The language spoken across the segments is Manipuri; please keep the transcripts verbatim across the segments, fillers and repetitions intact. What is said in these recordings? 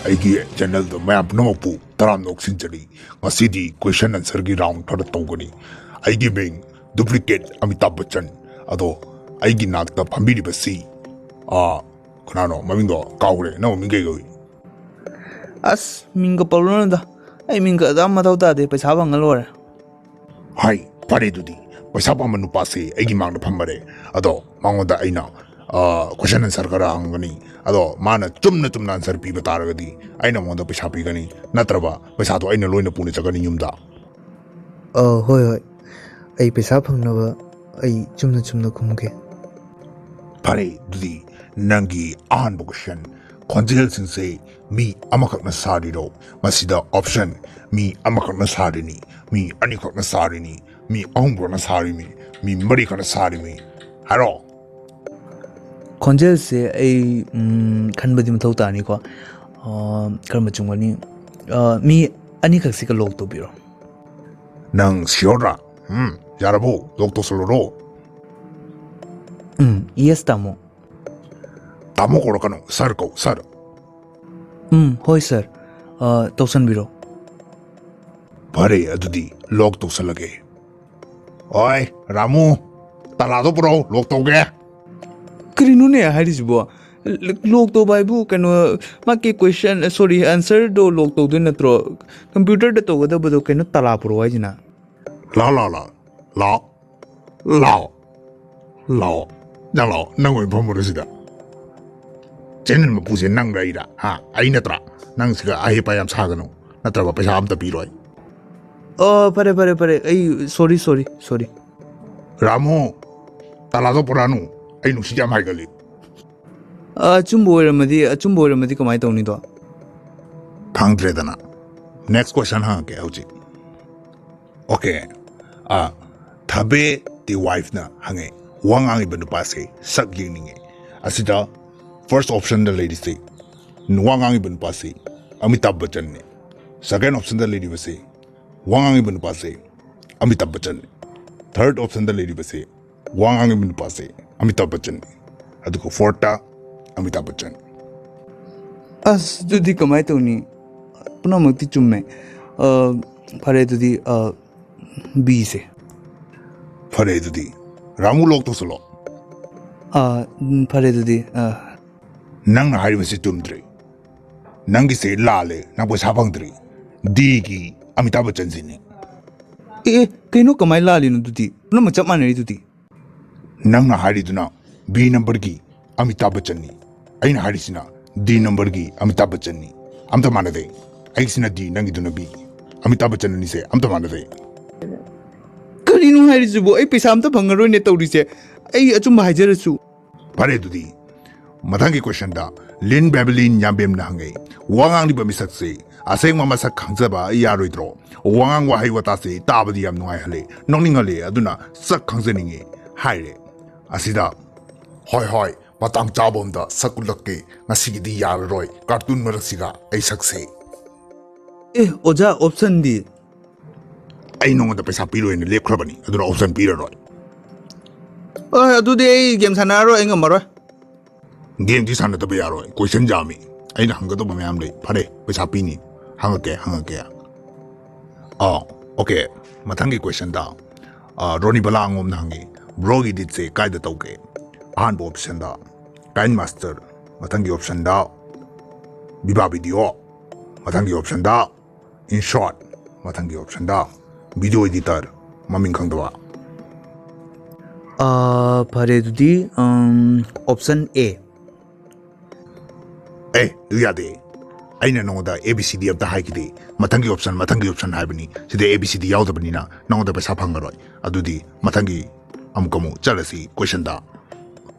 ꯑꯩꯒꯤ ꯆꯦꯅꯦꯜꯗ ꯃꯌꯥꯝ ꯄꯨꯝꯅꯃꯛꯄꯨ ꯇꯔꯥꯝꯅ ꯑꯣꯛꯁꯤꯟꯖꯔꯤ꯫ ꯉꯁꯤꯗꯤ ꯀꯣꯏꯁꯟ ꯑꯟꯁꯔꯒꯤ ꯔꯥꯎꯟ ꯈꯔ ꯇꯧꯒꯅꯤ꯫ ꯑꯩꯒꯤ ꯃꯤꯡ ꯗꯨꯄ꯭ꯂꯤꯀꯦꯠ ꯑꯃꯤꯇꯥꯕ ꯕꯆꯟ꯫ ꯑꯗꯣ ꯑꯩꯒꯤ ꯅꯥꯛꯇ ꯐꯝꯕꯤꯔꯤꯕꯁꯤ, ꯑꯥ, ꯀꯅꯥꯅꯣ? ꯃꯃꯤꯡꯗꯣ ꯀꯥꯎꯈ꯭ꯔꯦ꯫ ꯅꯪ ꯃꯃꯤꯡ ꯀꯩ ꯀꯧꯏ? ꯑꯁ, ꯃꯤꯡꯒ ꯄꯜꯂꯨꯔꯅꯨꯗ꯫ ꯑꯩ ꯃꯤꯡꯒ ꯑꯗꯨꯝ ꯃꯊꯧ ꯇꯥꯗꯦ, ꯄꯩꯁꯥ ꯐꯪꯉ ꯂꯣꯏꯔꯦ꯫ ꯍꯥꯏ, ꯐꯔꯦ ꯑꯗꯨꯗꯤ꯫ ꯄꯩꯁꯥ ꯄꯥꯝꯕ ꯅꯨꯄꯥꯁꯦ ꯑꯩꯒꯤ ꯃꯥꯡꯗ ꯐꯝꯃꯔꯦ꯫ ꯑꯗꯣ ꯃꯉꯣꯟꯗ ꯑꯩꯅ, ꯑ, ꯀꯣꯏꯁꯟ ꯑꯟꯁꯔ ꯈꯔ ꯍꯪꯒꯅꯤ꯫ ꯑꯗꯣ ꯃꯥꯅ ꯆꯨꯝꯅ ꯆꯨꯝꯅ ꯑꯟꯁꯔ ꯄꯤꯕ ꯇꯥꯔꯒꯗꯤ ꯑꯩꯅ ꯃꯉꯣꯟꯗ ꯄꯩꯁꯥ ꯄꯤꯒꯅꯤ, ꯅꯠꯇ꯭ꯔꯕ ꯄꯩꯁꯥꯗꯣ ꯑꯩꯅ ꯂꯣꯏꯅ ꯄꯨꯅ ꯆꯠꯀꯅꯤ ꯌꯨꯝꯗ꯫ ꯑ, ꯍꯣꯏ, ꯍꯣꯏ꯫ ꯑꯩ ꯄꯩꯁꯥ ꯐꯪꯅꯕ ꯑꯩ ꯆꯨꯝꯅ ꯆꯨꯝꯅ ꯈꯨꯝꯒꯦ꯫ ꯐꯔꯦ, ꯑꯗꯨꯗꯤ ꯅꯪꯒꯤ ꯑꯍꯥꯟꯕ ꯀꯣꯏꯁꯟ: ꯈꯣꯟꯖꯦꯜꯁꯤꯡꯁꯦ ꯃꯤ ꯑꯃꯈꯛꯅ ꯁꯥꯔꯤꯔꯣ? ꯃꯁꯤꯗ ꯑꯣꯞꯁꯟ: ꯃꯤ ꯑꯃꯈꯛꯅ ꯁꯥꯔꯤꯅꯤ, ꯃꯤ ꯑꯅꯤꯈꯛꯅ ꯁꯥꯔꯤꯅꯤ, ꯃꯤ ꯑꯍꯨꯝꯈꯛꯅ ꯁꯥꯔꯤꯅꯤ, ꯃꯤ ꯃꯔꯤꯈꯛꯅ ꯁꯥꯔꯤꯅꯤ꯫ ꯍꯥꯏꯔꯣ꯫ ꯈꯣꯟꯖꯦꯜꯁꯦ ꯑꯩ, ꯎꯝ, ꯈꯟꯕꯗꯤ ꯃꯊꯧ ꯇꯥꯅꯤꯀꯣ꯫ ꯑ, ꯀꯔꯝꯕ ꯆꯨꯝꯒꯅꯤ? ꯑ, ꯃꯤ ꯑꯅꯤꯈꯛꯁꯤꯒ ꯂꯣꯛ ꯇꯧꯕꯤꯔꯣ꯫ ꯅꯪ ꯁꯤꯌꯣꯔꯔꯥ? ꯎꯝ, ꯌꯥꯔꯕꯣ? ꯂꯣꯛ ꯇꯧꯁꯜꯂꯨꯔꯣ? ꯎꯝ, ꯌꯦꯁ, ꯇꯥꯃꯣ꯫ ꯇꯥꯃꯣ ꯀꯧꯔꯛꯀꯅꯨ, ꯁꯥꯔ ꯀꯧ, ꯁꯥꯔ꯫ ꯎꯝ, ꯍꯣꯏ, ꯁꯥꯔ꯫ ꯑ, ꯇꯧꯁꯟꯕꯤꯔꯣ꯫ ꯐꯔꯦ, ꯑꯗꯨꯗꯤ ꯂꯣꯛ ꯇꯧꯁꯜꯂꯒꯦ꯫ ꯑꯣꯏ, ꯔꯥꯃꯨ, ꯇꯥꯂꯥꯗꯣ ꯄꯨꯔꯛꯎ, ꯂꯣꯛ ꯇꯧꯒꯦ꯫ ꯀꯔꯤꯅꯣꯅꯦ ꯍꯥꯏꯔꯤꯁꯤꯕꯣ? ꯂ-, ꯂꯣꯛ ꯇꯧꯕ ꯍꯥꯏꯕꯨ ꯀꯩꯅꯣ, ꯃꯥꯒꯤ ꯀꯣꯏꯁꯟ, ꯁꯣꯔꯤ, ꯑꯟꯁꯔꯗꯣ ꯂꯣꯛ ꯇꯧꯗꯣꯏ ꯅꯠꯇ꯭ꯔꯣ? ꯀꯝꯄ꯭ꯌꯨꯇꯔꯗ ꯇꯧꯒꯗꯕꯗꯣ ꯀꯩꯅꯣ ꯇꯥꯂꯥ ꯄꯨꯔꯛꯑꯣ ꯍꯥꯏꯁꯤꯅ? ꯂꯥꯎ, ꯂꯥꯎ, ꯂꯥꯎ, ꯂꯥꯎ, ꯂꯥꯎ, ꯂꯥꯎ, ꯅꯪ ꯂꯥꯎ, ꯅꯪ ꯑꯣꯏꯅ ꯐꯝꯃꯨꯔꯣ ꯁꯤꯗ꯫ ꯆꯦꯅꯦꯜ ꯃꯄꯨꯁꯦ ꯅꯪꯔ ꯑꯩꯔ? ꯍꯥ? ꯑꯩ ꯅꯠꯇ꯭ꯔꯥ? ꯅꯪ ꯁꯤꯒ ꯑꯍꯦ ꯄꯥ ꯌꯥꯝ ꯁꯥꯒꯅꯨ, ꯅꯠꯇ꯭ꯔꯕ ꯄꯩꯁꯥ ꯑꯝꯇ ꯄꯤꯔꯣꯏ꯫ ꯑꯣ, ꯐꯔꯦ, ꯐꯔꯦ, ꯐꯔꯦ, ꯑꯩ ꯁꯣꯔꯤ, ꯁꯣꯔꯤ, ꯁꯣꯔꯤ꯫ ꯔꯥꯃꯨ, ꯇꯥꯂꯥꯗꯣ ꯄꯨꯔꯛꯑꯅꯨ, ꯑꯩ ꯅꯨꯡꯁꯤꯠ ꯌꯥꯝ ꯍꯥꯏꯒꯜꯂꯤ꯫ ꯑꯆꯨꯝꯕ ꯑꯣꯏꯔꯝꯃꯗꯤ, ꯑꯆꯨꯝꯕ ꯑꯣꯏꯔꯝꯃꯗꯤ ꯀꯃꯥꯏꯅ ꯇꯧꯅꯤꯗꯣ? ꯈꯪꯗ꯭ꯔꯦꯗꯅ꯫ ꯅꯦꯛꯁ ꯀꯣꯏꯁꯟ ꯍꯪꯉꯛꯀꯦ ꯍꯧꯖꯤꯛ꯫ ꯑꯣꯀꯦ꯫ ꯑ, ꯊꯥꯕꯦ ꯗꯤ ꯋꯥꯏꯐꯅ ꯍꯪꯉꯦ, ꯋꯥ ꯉꯥꯡꯉꯤꯕ ꯅꯨꯄꯥꯁꯦ ꯁꯛ ꯌꯦꯡꯅꯤꯡꯉꯦ꯫ ꯑꯁꯤꯗ ꯐꯥꯔꯁ ꯑꯣꯞꯁꯟꯗ ꯂꯩꯔꯤꯁꯦ, ꯋꯥ ꯉꯥꯡꯉꯤꯕ ꯅꯨꯄꯥꯁꯤ ꯑꯃꯤꯇꯥꯕ ꯕꯆꯟꯅꯤ꯫ ꯁꯦꯀꯦꯟ ꯑꯣꯞꯁꯟꯗ ꯂꯩꯔꯤꯕꯁꯤ, ꯋꯥ ꯉꯥꯡꯉꯤꯕ ꯅꯨꯄꯥꯁꯤ ꯑꯃꯤꯇꯥꯕ ꯕꯆꯟꯅꯤ꯫ ꯊꯥꯔꯠ ꯑꯣꯞꯁꯟꯗ ꯂꯩꯔꯤꯕꯁꯤ, ꯋꯥ ꯉꯥꯡꯉꯤꯕ ꯅꯨꯄꯥꯁꯤ ꯑꯃꯤꯇꯥꯕ ꯕꯆꯟꯅꯤ꯫ ꯑꯗꯨꯒ ꯐꯣꯔꯠꯇ ꯑꯃꯤꯇꯥꯕ ꯕꯆꯟ꯫ ꯑꯁ, ꯑꯗꯨꯗꯤ ꯀꯃꯥꯏꯅ ꯇꯧꯅꯤ? ꯄꯨꯝꯅꯃꯛꯇꯤ ꯆꯨꯝꯃꯦ꯫ ꯑ, ꯐꯔꯦ, ꯑꯗꯨꯗꯤ, ꯑ, ꯕꯤꯁꯦ꯫ ꯐꯔꯦ, ꯑꯗꯨꯗꯤ ꯔꯥꯃꯨ ꯂꯣꯛ ꯇꯧꯁꯜꯂꯣ꯫ ꯑ, ꯎꯝ, ꯐꯔꯦ, ꯑꯗꯨꯗꯤ, ꯑ, ꯅꯪꯅ ꯍꯥꯏꯔꯤꯕꯁꯤ ꯆꯨꯝꯗ꯭ꯔꯦ꯫ ꯅꯪꯒꯤꯁꯦ ꯂꯥꯜꯂꯦ, ꯅꯪ ꯄꯩꯁꯥ ꯐꯪꯗ꯭ꯔꯤ꯫ ꯗꯤꯒꯤ ꯑꯃꯤꯇꯥꯕ ꯕꯆꯟꯁꯤꯅꯤ꯫ ꯑꯦ, ꯑꯦ, ꯀꯩꯅꯣ, ꯀꯃꯥꯏꯅ ꯂꯥꯜꯂꯤꯅꯣ ꯑꯗꯨꯗꯤ? ꯄꯨꯝꯅꯃꯛ ꯆꯞ ꯃꯥꯟꯅꯔꯤꯗꯨꯗꯤ꯫ ꯅꯪꯅ ꯍꯥꯏꯔꯤꯗꯨꯅ ꯕꯤ ꯅꯝꯕꯔꯒꯤ ꯑꯃꯤꯇꯥꯕ ꯕꯆꯟꯅꯤ, ꯑꯩꯅ ꯍꯥꯏꯔꯤꯁꯤꯅ ꯗꯤ ꯅꯝꯕꯔꯒꯤ ꯑꯃꯤꯇꯥꯕ ꯕꯆꯟꯅꯤ꯫ ꯑꯝꯇ ꯃꯥꯟꯅꯗꯦ꯫ ꯑꯩꯒꯤꯁꯤꯅ ꯗꯤ, ꯅꯪꯒꯤꯗꯨꯅ ꯕꯤ꯫ ꯑꯃꯤꯇꯥꯕ ꯕꯆꯟ ꯑꯅꯤꯁꯦ ꯑꯝꯇ ꯃꯥꯟꯅꯗꯦ꯫ ꯀꯔꯤꯅꯣ ꯍꯥꯏꯔꯤꯁꯤꯕꯨ? ꯑꯩ ꯄꯩꯁꯥ ꯑꯝꯇ ꯐꯪꯉꯔꯣꯏꯅꯦ ꯇꯧꯔꯤꯁꯦ꯫ ꯑꯩ ꯑꯆꯨꯝꯕ ꯍꯥꯏꯖꯔꯁꯨ꯫ ꯐꯔꯦ ꯑꯗꯨꯗꯤ, ꯃꯊꯪꯒꯤ questionꯗ ꯂꯤꯟ ꯕꯦꯕꯤꯂꯤꯟ ꯌꯥꯝꯕꯦꯝꯅ ꯍꯪꯉꯦ, ꯋꯥ ꯉꯥꯡꯂꯤꯕ ꯃꯤꯁꯛꯁꯦ ꯑꯁꯦꯡꯕ ꯃꯁꯛ ꯈꯪꯖꯕ ꯌꯥꯔꯣꯏꯗ꯭ꯔꯣ? ꯋꯥꯉꯥꯡ ꯋꯥꯍꯩ ꯋꯥꯇꯥꯁꯦ ꯇꯥꯕꯗꯤ ꯌꯥꯝ ꯅꯨꯡꯉꯥꯏꯍꯜꯂꯦ, ꯅꯣꯛꯅꯤꯡꯍꯜꯂꯦ, ꯑꯗꯨꯅ ꯁꯛ ꯈꯪꯖꯅꯤꯡꯉꯦ ꯍꯥꯏꯔꯦ꯫ ꯑꯁꯤꯗ, ꯍꯣꯏ ꯍꯣꯏ, ꯃꯇꯥꯡ ꯆꯥꯕ ꯑꯝꯗ ꯁꯛ ꯎꯠꯂꯛꯀꯦ, ꯉꯁꯤꯒꯤꯗꯤ ꯌꯥꯔꯔꯣꯏ, cartoon ꯃꯔꯛꯁꯤꯒ ꯑꯩ ꯁꯛꯁꯦ꯫ ꯑꯦ, ꯑꯣꯖꯥ, optionꯗꯤ? ꯑꯩ ꯅꯉꯣꯟꯗ ꯄꯩꯁꯥ ꯄꯤꯔꯣꯏꯅ ꯂꯦꯞꯈ꯭ꯔꯕꯅꯤ, ꯑꯗꯨꯅ option ꯄꯤꯔꯔꯣꯏ꯫ ꯑ, ꯑꯗꯨꯗꯤ ꯑꯩ game ꯁꯥꯟꯅꯔꯔꯣꯏ, ꯑꯩ ꯉꯝꯃꯔꯣꯏ꯫ Gameꯗꯤ ꯁꯥꯟꯅꯗꯕ ꯌꯥꯔꯣꯏ, question ꯌꯥꯝꯃꯤ, ꯑꯩꯅ ꯍꯪꯒꯗꯧꯕ ꯃꯌꯥꯝ ꯂꯩ꯫ ꯐꯔꯦ, ꯄꯩꯁꯥ ꯄꯤꯅꯤ, ꯍꯪꯉꯛꯀꯦ, ꯍꯪꯉꯛꯀꯦ꯫ ꯑꯥ, okay, ꯃꯊꯪꯒꯤ questionꯗ, ꯑꯥ, ꯔꯣꯅꯤꯕꯂꯥ ꯑꯉꯣꯝꯅ ꯍꯪꯉꯤ, broꯒꯤ editꯁꯦ ꯀꯥꯏꯗ ꯇꯧꯒꯦ? ꯑꯍꯥꯟꯕ optionꯗ KineMaster, ꯃꯊꯪꯒꯤ optionꯗ Viva Video, ꯃꯊꯪꯒꯤ optionꯗ InShot, ꯃꯊꯪꯒꯤ optionꯗ video editor ꯃꯃꯤꯡ ꯈꯪꯗꯕ꯫ ꯑꯥ, ꯐꯔꯦ ꯑꯗꯨꯗꯤ, ꯎꯝ, option A꯫ ꯑꯦ, ꯑꯗꯨ ꯌꯥꯗꯦ꯫ ꯑꯩꯅ ꯅꯉꯣꯟꯗ A B C D ꯑꯝꯇ ꯍꯥꯏꯈꯤꯗꯦ꯫ ꯃꯊꯪꯒꯤ option, ꯃꯊꯪꯒꯤ option ꯍꯥꯏꯕꯅꯤ꯫ ꯁꯤꯗ A B C D ꯌꯥꯎꯗꯕꯅꯤꯅ ꯅꯉꯣꯟꯗ ꯄꯩꯁꯥ ꯐꯪꯉꯔꯣꯏ꯫ ꯑꯗꯨꯗꯤ ꯃꯊꯪꯒꯤ ꯑꯃꯨꯛ ꯑꯃꯨꯛ ꯆꯠꯂꯁꯤ questionꯗ꯫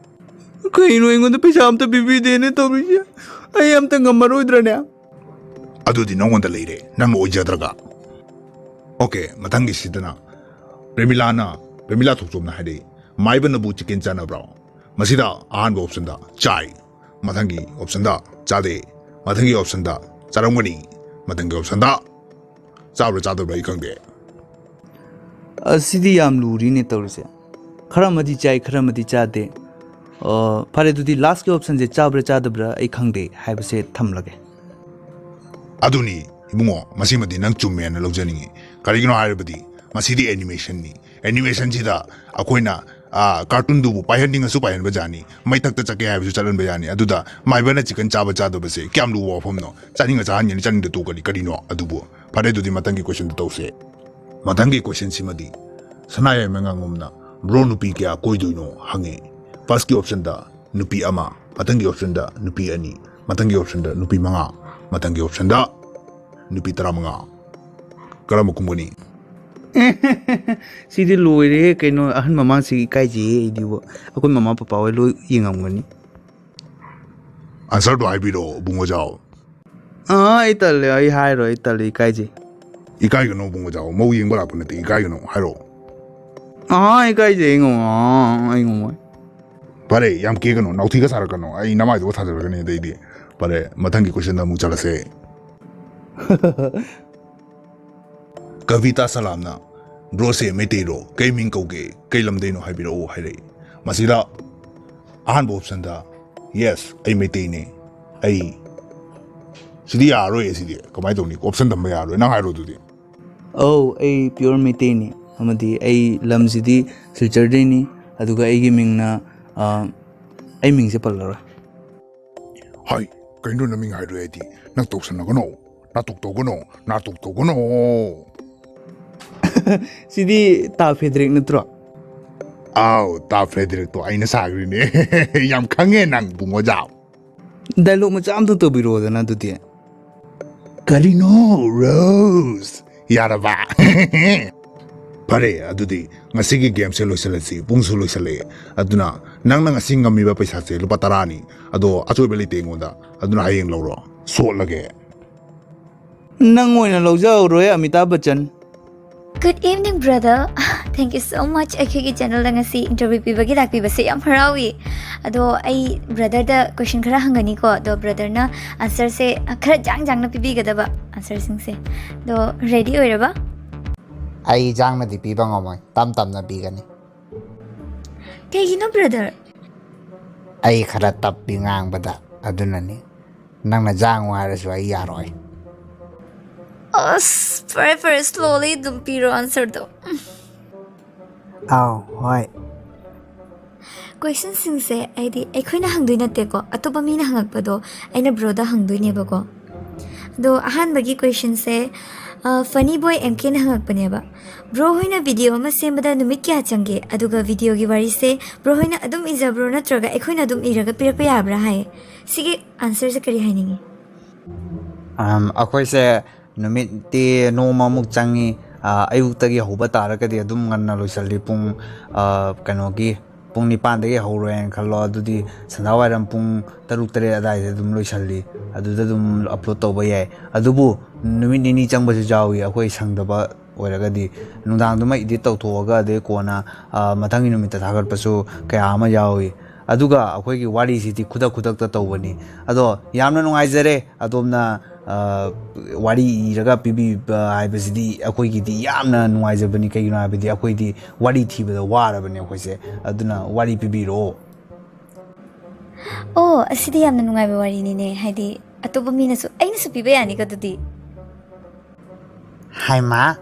ꯀꯩꯅꯣ, ꯑꯩꯉꯣꯟꯗ ꯄꯩꯁꯥ ꯑꯝꯇ ꯄꯤꯕꯤꯗꯦꯅꯦ ꯇꯧꯔꯤꯁꯦ? ꯑꯩ ꯑꯝꯇ ꯉꯝꯃꯔꯣꯏꯗ꯭ꯔꯅꯦ? ꯑꯗꯨꯗꯤ ꯅꯉꯣꯟꯗ ꯂꯩꯔꯦ, ꯅꯪꯅ ꯑꯣꯏꯖꯗ꯭ꯔꯒ꯫ Okay, ꯃꯊꯪꯒꯤꯁꯤꯗꯅ ꯄ꯭ꯔꯦꯃꯤꯂꯥꯅ, ꯄ꯭ꯔꯦꯃꯤꯂꯥ ꯊꯣꯛꯆꯣꯝꯅ ꯍꯥꯏꯔꯛꯏ, "ꯃꯥꯏꯕꯅꯕꯨ chicken ꯆꯥꯅꯕ꯭ꯔꯣ?" ꯃꯁꯤꯗ ꯑꯍꯥꯟꯕ optionꯗ ꯆꯥꯏ, ꯃꯊꯪꯒꯤ optionꯗ ꯆꯥꯗꯦ, ꯃꯊꯪꯒꯤ optionꯗ ꯆꯥꯔꯝꯒꯅꯤ, ꯃꯊꯪꯒꯤ optionꯗ ꯆꯥꯕ꯭ꯔꯥ ꯆꯥꯗꯕ꯭ꯔꯥ ꯑꯩ ꯈꯪꯗꯦ꯫ ꯑꯁꯤꯗꯤ ꯌꯥꯝ ꯂꯨꯔꯤꯅꯦ ꯇꯧꯔꯤꯁꯦ꯫ ꯈꯔ ꯑꯃꯗꯤ ꯆꯥꯏ, ꯈꯔ ꯑꯃꯗꯤ ꯆꯥꯗꯦ꯫ ꯑꯣ, ꯐꯔꯦ, ꯑꯗꯨꯗꯤ ꯂꯥꯁꯀꯤ ꯑꯣꯞꯁꯟꯁꯦ ꯆꯥꯕ꯭ꯔꯥ ꯆꯥꯗꯕ꯭ꯔꯥ ꯑꯩ ꯈꯪꯗꯦ ꯍꯥꯏꯕꯁꯦ ꯊꯝꯂꯒꯦ꯫ ꯑꯗꯨꯅꯤ ꯏꯕꯨꯡꯉꯣ, ꯃꯁꯤꯃꯗꯤ ꯅꯪ ꯆꯨꯝꯃꯦꯅ ꯂꯧꯖꯅꯤꯡꯉꯤ꯫ ꯀꯔꯤꯒꯤꯅꯣ ꯍꯥꯏꯔꯕꯗꯤ ꯃꯁꯤꯗꯤ ꯑꯦꯅꯤꯃꯦꯁꯟꯅꯤ꯫ ꯑꯦꯅꯤꯃꯦꯁꯟꯁꯤꯗ ꯑꯩꯈꯣꯏꯅ, ꯑꯥ, ꯀꯥꯔꯇꯨꯟꯗꯨꯕꯨ ꯄꯥꯏꯍꯟꯅꯤꯡꯉꯁꯨ ꯄꯥꯏꯍꯟꯕ ꯌꯥꯅꯤ, ꯃꯩꯊꯛꯇ ꯆꯠꯀꯦ ꯍꯥꯏꯕꯁꯨ ꯆꯠꯍꯟꯕ ꯌꯥꯅꯤ꯫ ꯑꯗꯨꯗ ꯃꯥꯏꯕꯅ ꯆꯤꯛꯀꯟ ꯆꯥꯕ ꯆꯥꯗꯕꯁꯦ ꯀꯌꯥꯝ ꯂꯨꯕ ꯋꯥꯐꯝꯅꯣ? ꯆꯥꯅꯤꯡꯉ ꯆꯥꯍꯟꯒꯅꯤ, ꯆꯥꯅꯤꯡꯗ ꯇꯣꯛꯀꯅꯤ꯫ ꯀꯔꯤꯅꯣ ꯑꯗꯨꯕꯨ? ꯐꯔꯦ, ꯑꯗꯨꯗꯤ ꯃꯊꯪꯒꯤ ꯀꯣꯏꯁꯟꯗꯨ ꯇꯧꯁꯦ꯫ ꯃꯊꯪꯒꯤ ꯀꯣꯏꯁꯟꯁꯤꯃꯗꯤ ꯁꯅꯥꯌꯥꯏꯃ ꯉꯥꯉꯣꯝꯅ ꯕ꯭ꯔꯣ ꯅꯨꯄꯤ ꯀꯌꯥ ꯀꯣꯏꯗꯣꯏꯅꯣ ꯍꯪꯉꯦ꯫ ꯐꯥꯔꯁꯀꯤ ꯑꯣꯞꯁꯟꯗ ꯅꯨꯄꯤ ꯑꯃ, ꯃꯊꯪꯒꯤ ꯑꯣꯞꯁꯟꯗ ꯅꯨꯄꯤ ꯑꯅꯤ, ꯃꯊꯪꯒꯤ ꯑꯣꯞꯁꯟꯗ ꯅꯨꯄꯤ ꯃꯉꯥ, ꯃꯊꯪꯒꯤ ꯑꯣꯞꯁꯟꯗ ꯅꯨꯄꯤ ꯇꯔꯥꯃꯉꯥ꯫ ꯀꯔꯝꯕ ꯈꯨꯝꯒꯅꯤ? ꯁꯤꯗꯤ ꯂꯣꯏꯔꯦꯍꯦ ꯀꯩꯅꯣ, ꯑꯍꯟ ꯃꯃꯥꯡꯁꯤ ꯏꯀꯥꯏꯖꯩꯌꯦ ꯑꯩꯗꯤꯕꯣ꯫ ꯑꯩꯈꯣꯏ ꯃꯃꯥ ꯄꯄꯥ ꯍꯣꯏ ꯂꯣꯏ ꯌꯦꯡꯉꯝꯒꯅꯤ꯫ ꯑꯟꯁꯔꯗꯣ ꯍꯥꯏꯕꯤꯔꯛꯑꯣ ꯕꯨꯡꯉꯣꯖꯥꯎ꯫ ꯑꯥ, ꯑꯩ ꯇꯜꯂꯦ, ꯑꯩ ꯍꯥꯏꯔꯣꯏ, ꯑꯩ ꯇꯜꯂꯦ, ꯏꯀꯥꯏꯖꯩ꯫ ꯏꯀꯥꯏꯒꯅꯣ ꯕꯨꯡꯉꯣꯖꯥꯎ, ꯃꯧ ꯌꯦꯡꯕ ꯂꯥꯛꯄ ꯅꯠꯇꯦ, ꯏꯀꯥꯏꯒꯅꯣ, ꯍꯥꯏꯔꯛꯑꯣ꯫ ꯑꯥ, ꯏꯀꯥꯏꯖꯩ, ꯑꯩ ꯉꯝꯃꯣꯏ, ꯑꯥ, ꯑꯩ ꯉꯝꯃꯣꯏ꯫ ꯐꯔꯦ, ꯌꯥꯝ ꯀꯦꯒꯅꯣ, ꯅꯥꯎꯊꯤꯒ ꯁꯥꯔꯛꯀꯅꯣ, ꯑꯩ ꯅꯃꯥꯏꯗꯨꯒ ꯊꯥꯖꯤꯜꯂꯛꯀꯅꯤ ꯑꯗꯩꯗꯤ꯫ ꯐꯔꯦ, ꯃꯊꯪꯒꯤ ꯀꯣꯏꯁꯟꯗ ꯑꯃꯨꯛ ꯆꯠꯂꯁꯦ꯫ ꯀꯕꯤꯇꯥ ꯁꯂꯥꯝꯅ ꯕ꯭ꯔꯣꯁꯦ ꯃꯩꯇꯩꯔꯣ? ꯀꯩ ꯃꯤꯡ ꯀꯧꯒꯦ? ꯀꯩ ꯂꯝꯗꯩꯅꯣ ꯍꯥꯏꯕꯤꯔꯛꯑꯣ ꯍꯥꯏꯔꯛꯏ꯫ ꯃꯁꯤꯗ ꯑꯍꯥꯟꯕ ꯑꯣꯞꯁꯟꯗ ꯌꯦꯁ, ꯑꯩ ꯃꯩꯇꯩꯅꯦ꯫ ꯑꯩ ꯁꯤꯗꯤ ꯌꯥꯔꯔꯣꯏ, ꯁꯤꯗꯤ ꯀꯃꯥꯏꯅ ꯇꯧꯅꯤ? ꯑꯣꯞꯁꯟ ꯊꯝꯕ ꯌꯥꯔꯔꯣꯏ꯫ ꯅꯪ ꯍꯥꯏꯔꯣ ꯑꯗꯨꯗꯤ꯫ ꯑꯧ, ꯑꯩ ꯄꯤꯌꯣꯔ ꯃꯩꯇꯩꯅꯤ, ꯑꯃꯗꯤ ꯑꯩ ꯂꯝꯁꯤꯗꯤ ꯁꯤꯜꯆꯔꯗꯩꯅꯤ, ꯑꯗꯨꯒ ꯑꯩꯒꯤ ꯃꯤꯡꯅ, ꯑ, ꯑꯩ ꯃꯤꯡꯁꯦ ꯄꯜꯂꯔꯣꯏ꯫ ꯍꯥꯏ, ꯀꯩꯅꯣ ꯅꯃꯤꯡ ꯍꯥꯏꯔꯣꯏ ꯍꯥꯏꯗꯤ? ꯅꯪ ꯇꯧꯁꯟꯅꯒꯅꯣ, ꯅꯥꯇꯣꯛ ꯇꯧꯒꯅꯣ, ꯅꯥꯇꯣꯛ ꯇꯧꯒꯅꯣ꯫ ꯁꯤꯗꯤ ꯇꯥ ꯐꯦꯗ꯭ꯔꯤꯛ ꯅꯠꯇ꯭ꯔꯣ? ꯑꯥꯎ, ꯇꯥ ꯐꯦꯗ꯭ꯔꯤꯛꯇꯣ ꯑꯩꯅ ꯁꯥꯈ꯭ꯔꯤꯅꯦ꯫ ꯌꯥꯝ ꯈꯪꯉꯦ ꯅꯪ, ꯕꯨꯡꯉꯣꯖꯥꯎ꯫ ꯗꯥꯏꯂꯣꯛ ꯃꯆꯥ ꯑꯝꯇ ꯇꯧꯕꯤꯔꯛꯑꯣꯗꯅ ꯑꯗꯨꯗꯤ꯫ ꯀꯔꯤꯅꯣ, ꯔꯣꯁ? ꯌꯥꯔꯕ? ꯐꯔꯦ, ꯑꯗꯨꯗꯤ ꯉꯁꯤꯒꯤ ꯒꯦꯝꯁꯦ ꯂꯣꯏꯁꯤꯜꯂꯁꯤ, ꯄꯨꯡꯁꯨ ꯂꯣꯏꯁꯤꯜꯂꯛꯑꯦ꯫ ꯑꯗꯨꯅ ꯅꯪꯅ ꯉꯁꯤ ꯉꯝꯃꯤꯕ ꯄꯩꯁꯥꯁꯦ ꯂꯨꯄꯥ ꯇꯔꯥꯅꯤ꯫ ꯑꯗꯣ ꯑꯆꯣꯏꯕ ꯂꯩꯇꯦ ꯑꯩꯉꯣꯟꯗ, ꯑꯗꯨꯅ ꯍꯌꯦꯡ ꯂꯧꯔꯣ꯫ ꯁꯣꯠꯂꯒꯦ꯫ ꯅꯪ ꯑꯣꯏꯅ ꯂꯧꯖꯍꯧꯔꯣꯍꯦ, ꯑꯃꯤꯇꯥꯕ Bachchan. Good evening, brother. Thank you so much ꯑꯩꯈꯣꯏꯒꯤ ꯆꯦꯅꯦꯜꯗ ꯉꯁꯤ ꯏꯟꯇꯔꯚ꯭ꯌꯨ ꯄꯤꯕꯒꯤ ꯂꯥꯛꯄꯤꯕꯁꯦ ꯌꯥꯝ ꯍꯔꯥꯎꯏ꯫ ꯑꯗꯣ ꯑꯩ ꯕ꯭ꯔꯗꯔꯗ ꯀꯣꯏꯁꯟ ꯈꯔ ꯍꯪꯒꯅꯤꯀꯣ, ꯑꯗꯣ ꯕ꯭ꯔꯗꯔꯅ ꯑꯟꯁꯔꯁꯦ ꯈꯔ ꯖꯥꯡ ꯖꯥꯡꯅ ꯄꯤꯕꯤꯒꯗꯕ ꯑꯟꯁꯔꯁꯤꯡꯁꯦ꯫ ꯑꯗꯣ ꯔꯦꯗꯤ ꯑꯣꯏꯔꯕ? ꯑꯩ ꯖꯥꯡꯅꯗꯤ ꯄꯤꯕ ꯉꯝꯃꯣꯏ, ꯇꯞ ꯇꯞꯅ ꯄꯤꯒꯅꯤ꯫ ꯀꯩꯒꯤꯅꯣ ꯕ꯭ꯔꯗꯔ? ꯑꯩ ꯈꯔ ꯇꯞꯄꯤ ꯉꯥꯡꯕꯗ, ꯑꯗꯨꯅꯅꯤ꯫ ꯅꯪꯅ ꯖꯥꯡꯉꯨ ꯍꯥꯏꯔꯁꯨ ꯑꯩ ꯌꯥꯔꯣꯏ꯫ ꯑꯁ, ꯐꯔꯦ ꯐꯔꯦ, slowly ꯑꯗꯨꯝ ꯄꯤꯔꯣ answerꯗꯣ꯫ ꯑꯥꯎ, ꯍꯣꯏ꯫ Questionꯁꯤꯡꯁꯦ ꯍꯥꯏꯗꯤ ꯑꯩꯈꯣꯏꯅ ꯍꯪꯗꯣꯏ ꯅꯠꯇꯦꯀꯣ, ꯑꯇꯣꯞꯄ ꯃꯤꯅ ꯍꯪꯉꯛꯄꯗꯣ ꯑꯩꯅ broꯗ ꯍꯪꯗꯣꯏꯅꯦꯕꯀꯣ꯫ ꯑꯗꯣ ꯑꯍꯥꯟꯕꯒꯤ questionꯁꯦ, ꯑ, Funny Boy MKꯅ ꯍꯪꯉꯛꯄꯅꯦꯕ, "Bro ꯍꯣꯏꯅ video ꯑꯃ ꯁꯦꯝꯕꯗ ꯅꯨꯃꯤꯠ ꯀꯌꯥ ꯆꯪꯒꯦ? ꯑꯗꯨꯒ videoꯒꯤ ꯋꯥꯔꯤꯁꯦ bro ꯍꯣꯏꯅ ꯑꯗꯨꯝ ꯏꯖꯕ꯭ꯔꯣ, ꯅꯠꯇ꯭ꯔꯒ ꯑꯩꯈꯣꯏꯅ ꯑꯗꯨꯝ ꯏꯔꯒ ꯄꯤꯔꯛꯄ ꯌꯥꯕ꯭ꯔꯥ?" ꯍꯥꯏꯌꯦ꯫ ꯁꯤꯒꯤ answerꯁꯦ ꯀꯔꯤ ꯍꯥꯏꯅꯤꯡꯉꯤ? ꯑꯝ, ꯑꯩꯈꯣꯏꯁꯦ ꯅꯨꯃꯤꯠꯇꯤ ꯅꯣꯡꯃꯃꯨꯛ ꯆꯪꯉꯤ꯫ ꯑ, ꯑꯌꯨꯛꯇꯒꯤ ꯍꯧꯕ ꯇꯥꯔꯒꯗꯤ ꯑꯗꯨꯝ ꯉꯟꯅ ꯂꯣꯏꯁꯤꯜꯂꯤ꯫ ꯄꯨꯡ, ꯑ, ꯀꯩꯅꯣꯒꯤ, ꯄꯨꯡ ꯅꯤꯄꯥꯟꯗꯒꯤ ꯍꯧꯔꯦꯅ ꯈꯜꯂꯣ, ꯑꯗꯨꯗꯤ ꯁꯟꯗꯥꯋꯥꯏꯔꯝ ꯄꯨꯡ ꯇꯔꯨꯛ ꯇꯔꯦꯠ ꯑꯗꯥꯏꯗ ꯑꯗꯨꯝ ꯂꯣꯏꯁꯤꯜꯂꯤ꯫ ꯑꯗꯨꯗ ꯑꯗꯨꯝ upload ꯇꯧꯕ ꯌꯥꯏ꯫ ꯑꯗꯨꯕꯨ ꯅꯨꯃꯤꯠ ꯅꯤꯅꯤ ꯆꯪꯕꯁꯨ ꯌꯥꯎꯏ, ꯑꯩꯈꯣꯏ ꯁꯪꯗꯕ ꯑꯣꯏꯔꯒꯗꯤ꯫ ꯅꯨꯡꯗꯥꯡꯗꯨꯃ edit ꯇꯧꯊꯣꯛꯑꯒ ꯑꯗꯩ ꯀꯣꯟꯅ, ꯑ, ꯃꯊꯪꯒꯤ ꯅꯨꯃꯤꯠꯇ ꯊꯥꯒꯠꯄꯁꯨ ꯀꯌꯥ ꯑꯃ ꯌꯥꯎꯏ꯫ ꯑꯗꯨꯒ ꯑꯩꯈꯣꯏꯒꯤ ꯋꯥꯔꯤꯁꯤꯗꯤ ꯈꯨꯗꯛ ꯈꯨꯗꯛꯇ ꯇꯧꯕꯅꯤ꯫ ꯑꯗꯣ ꯌꯥꯝꯅ ꯅꯨꯡꯉꯥꯏꯖꯔꯦ ꯑꯗꯣꯝꯅ, ꯑ, ꯋꯥꯔꯤ ꯏꯔꯒ ꯄꯤꯕꯤꯕ ꯍꯥꯏꯕꯁꯤꯗꯤ ꯑꯩꯈꯣꯏꯒꯤꯗꯤ ꯌꯥꯝꯅ ꯅꯨꯡꯉꯥꯏꯖꯕꯅꯤ꯫ ꯀꯩꯒꯤꯅꯣ ꯍꯥꯏꯕꯗꯤ ꯑꯩꯈꯣꯏꯗꯤ ꯋꯥꯔꯤ ꯊꯤꯕꯗ ꯋꯥꯔꯕꯅꯦ ꯑꯩꯈꯣꯏꯁꯦ꯫ ꯑꯗꯨꯅ ꯋꯥꯔꯤ ꯄꯤꯕꯤꯔꯛꯑꯣ꯫ ꯑꯣ, ꯑꯁꯤꯗꯤ ꯌꯥꯝꯅ ꯅꯨꯡꯉꯥꯏꯕ ꯋꯥꯔꯤꯅꯤꯅꯦ꯫ ꯍꯥꯏꯗꯤ ꯑꯇꯣꯞꯄ ꯃꯤꯅꯁꯨ, ꯑꯩꯅꯁꯨ ꯄꯤꯕ ꯌꯥꯅꯤꯀꯣ ꯑꯗꯨꯗꯤ꯫ ꯍꯥꯏꯃ,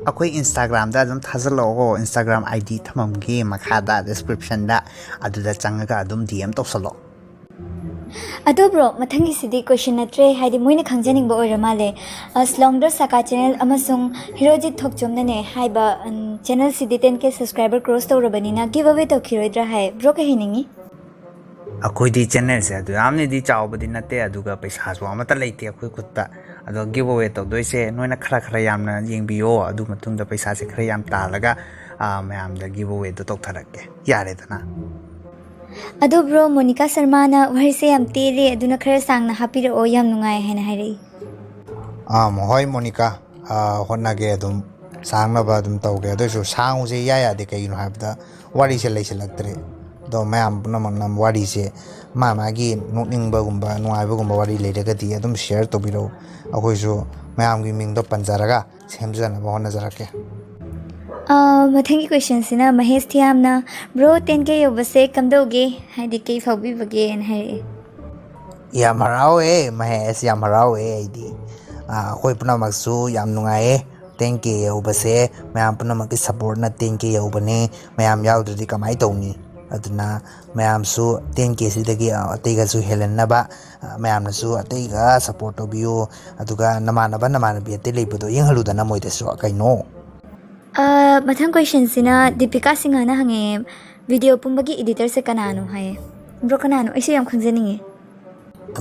ꯑꯩꯈꯣꯏ Instagramꯗ ꯑꯗꯨꯝ ꯊꯥꯖꯤꯜꯂꯛꯑꯣ꯫ Instagram ID ꯊꯝꯃꯝꯒꯦ ꯃꯈꯥꯗ descriptionꯗ, ꯑꯗꯨꯗ ꯆꯪꯉꯒ ꯑꯗꯨꯝ DM ꯇꯧꯁꯜꯂꯣ꯫ ꯑꯗꯣ bro, ꯃꯊꯪꯒꯤꯁꯤꯗꯤ question ꯅꯠꯇ꯭ꯔꯦ, ꯍꯥꯏꯗꯤ ꯃꯣꯏꯅ ꯈꯪꯖꯅꯤꯡꯕ ꯑꯣꯏꯔ ꯃꯥꯜꯂꯦ꯫ ꯑ, Slongdor Saka channel ꯑꯃꯁꯨꯡ Hirojit Thokchomꯅꯅꯦ ꯍꯥꯏꯕ, ꯎꯝ, channelꯁꯤꯗꯤ ten K subscriber cross ꯇꯧꯔꯕꯅꯤꯅ give away ꯇꯧꯈꯤꯔꯣꯏꯗ꯭ꯔꯥ ꯍꯥꯏ꯫ Bro ꯀꯩ ꯍꯥꯏꯅꯤꯡꯉꯤ? ꯑꯩꯈꯣꯏꯗꯤ channelꯁꯦ ꯑꯗꯨ ꯌꯥꯝꯅꯗꯤ ꯆꯥꯎꯕꯗꯤ ꯅꯠꯇꯦ, ꯑꯗꯨꯒ ꯄꯩꯁꯥꯁꯨ ꯑꯃꯠꯇ ꯂꯩꯇꯦ ꯑꯩꯈꯣꯏ ꯈꯨꯠꯇ꯫ ꯑꯗꯣ give away ꯇꯧꯗꯣꯏꯁꯦ ꯅꯣꯏꯅ ꯈꯔ ꯈꯔ ꯌꯥꯝꯅ ꯌꯦꯡꯕꯤꯌꯣ, ꯑꯗꯨ ꯃꯇꯨꯡꯗ ꯄꯩꯁꯥꯁꯦ ꯈꯔ ꯌꯥꯝ ꯇꯥꯜꯂꯒ, ꯑ, ꯃꯌꯥꯝꯗ give awayꯗꯣ ꯇꯧꯊꯔꯛꯀꯦ꯫ ꯌꯥꯔꯦꯗꯅ? ꯑꯗꯣ bro, ꯃꯣꯅꯤꯀꯥ ꯁꯔꯃꯥꯅ ꯋꯥꯍꯩꯁꯦ ꯌꯥꯝ ꯇꯦꯜꯂꯦ, ꯑꯗꯨꯅ ꯈꯔ ꯁꯥꯡꯅ ꯍꯥꯞꯄꯤꯔꯛꯑꯣ, ꯌꯥꯝ ꯅꯨꯡꯉꯥꯏ ꯍꯥꯏꯅ ꯍꯥꯏꯔꯛꯏ꯫ ꯑꯥ, ꯍꯣꯏ ꯃꯣꯅꯤꯀꯥ, ꯑꯥ, ꯍꯣꯠꯅꯒꯦ, ꯑꯗꯨꯝ ꯁꯥꯡꯅꯕ ꯑꯗꯨꯝ ꯇꯧꯒꯦ꯫ ꯑꯗꯨ ꯑꯣꯏꯔꯁꯨ ꯁꯥꯡꯕꯁꯦ ꯏꯌꯥ ꯌꯥꯗꯦ, ꯀꯩꯒꯤꯅꯣ ꯍꯥꯏꯕꯗ ꯋꯥꯔꯤꯁꯦ ꯂꯩꯁꯤꯜꯂꯛꯇ꯭ꯔꯦ꯫ ꯑꯗꯣ ꯃꯌꯥꯝ ꯄꯨꯝꯅꯃꯛꯅ ꯋꯥꯔꯤꯁꯦ ꯃꯥ ꯃꯥꯒꯤ ꯅꯣꯛꯅꯤꯡꯕꯒꯨꯝꯕ ꯅꯨꯡꯉꯥꯏꯕꯒꯨꯝꯕ ꯋꯥꯔꯤ ꯂꯩꯔꯒꯗꯤ ꯑꯗꯨꯝ share ꯇꯧꯕꯤꯔꯛꯎ꯫ ꯑꯩꯈꯣꯏꯁꯨ ꯃꯌꯥꯝꯒꯤ ꯃꯤꯡꯗꯣ ꯄꯟꯖꯔꯒ ꯁꯦꯝꯖꯅꯕ ꯍꯣꯠꯅꯖꯔꯛꯀꯦ꯫ ꯑ, ꯃꯊꯪꯒꯤ questionꯁꯤꯅ ꯃꯍꯦꯁ ꯊꯤꯌꯥꯝꯅ, "Bro, ten K ꯌꯧꯕꯁꯦ ꯀꯝꯗꯧꯒꯦ? ꯍꯥꯏꯗꯤ ꯀꯩ ꯐꯥꯎꯕꯤꯕꯒꯦꯅ?" ꯍꯥꯏꯔꯛꯑꯦ꯫ ꯌꯥꯝ ꯍꯔꯥꯎꯋꯦ ꯃꯍꯦꯁ, ꯌꯥꯝ ꯍꯔꯥꯎꯋꯦ ꯑꯩꯗꯤ꯫ ꯑ, ꯑꯩꯈꯣꯏ ꯄꯨꯝꯅꯃꯛꯁꯨ ꯌꯥꯝ ꯅꯨꯡꯉꯥꯏꯌꯦ꯫ Ten K ꯌꯧꯕꯁꯦ ꯃꯌꯥꯝ ꯄꯨꯝꯅꯃꯛꯀꯤ supportꯅ ten K ꯌꯧꯕꯅꯦ꯫ ꯃꯌꯥꯝ ꯌꯥꯎꯗ꯭ꯔꯗꯤ ꯀꯃꯥꯏꯅ ꯇꯧꯅꯤ? ꯑꯗꯨꯅ ꯃꯌꯥꯝꯁꯨ ten K ꯁꯤꯗꯒꯤ, ꯑ, ꯑꯇꯩꯒꯁꯨ ꯍꯦꯜꯍꯟꯅꯕ, ꯑ, ꯃꯌꯥꯝꯅꯁꯨ ꯑꯇꯩꯒ support ꯇꯧꯕꯤꯌꯨ꯫ ꯑꯗꯨꯒ ꯅꯃꯥꯟꯅꯕ ꯅꯃꯥꯟꯅꯕꯤ ꯑꯇꯩ ꯂꯩꯕꯗꯣ ꯌꯦꯡꯍꯜꯂꯨꯗꯅ ꯃꯣꯏꯗꯁꯨ ꯀꯩꯅꯣ꯫ ꯑ, ꯃꯊꯪ questionꯁꯤꯅ ꯗꯤꯄꯤꯀꯥ ꯁꯤꯡꯍꯅ ꯍꯪꯉꯛꯑꯦ, "Video ꯄꯨꯝꯕꯒꯤ editorꯁꯦ ꯀꯅꯥꯅꯣ?" ꯍꯥꯏꯌꯦ꯫ Bro, ꯀꯅꯥꯅꯣ? ꯑꯩꯁꯨ ꯌꯥꯝ ꯈꯪꯖꯅꯤꯡꯉꯦ꯫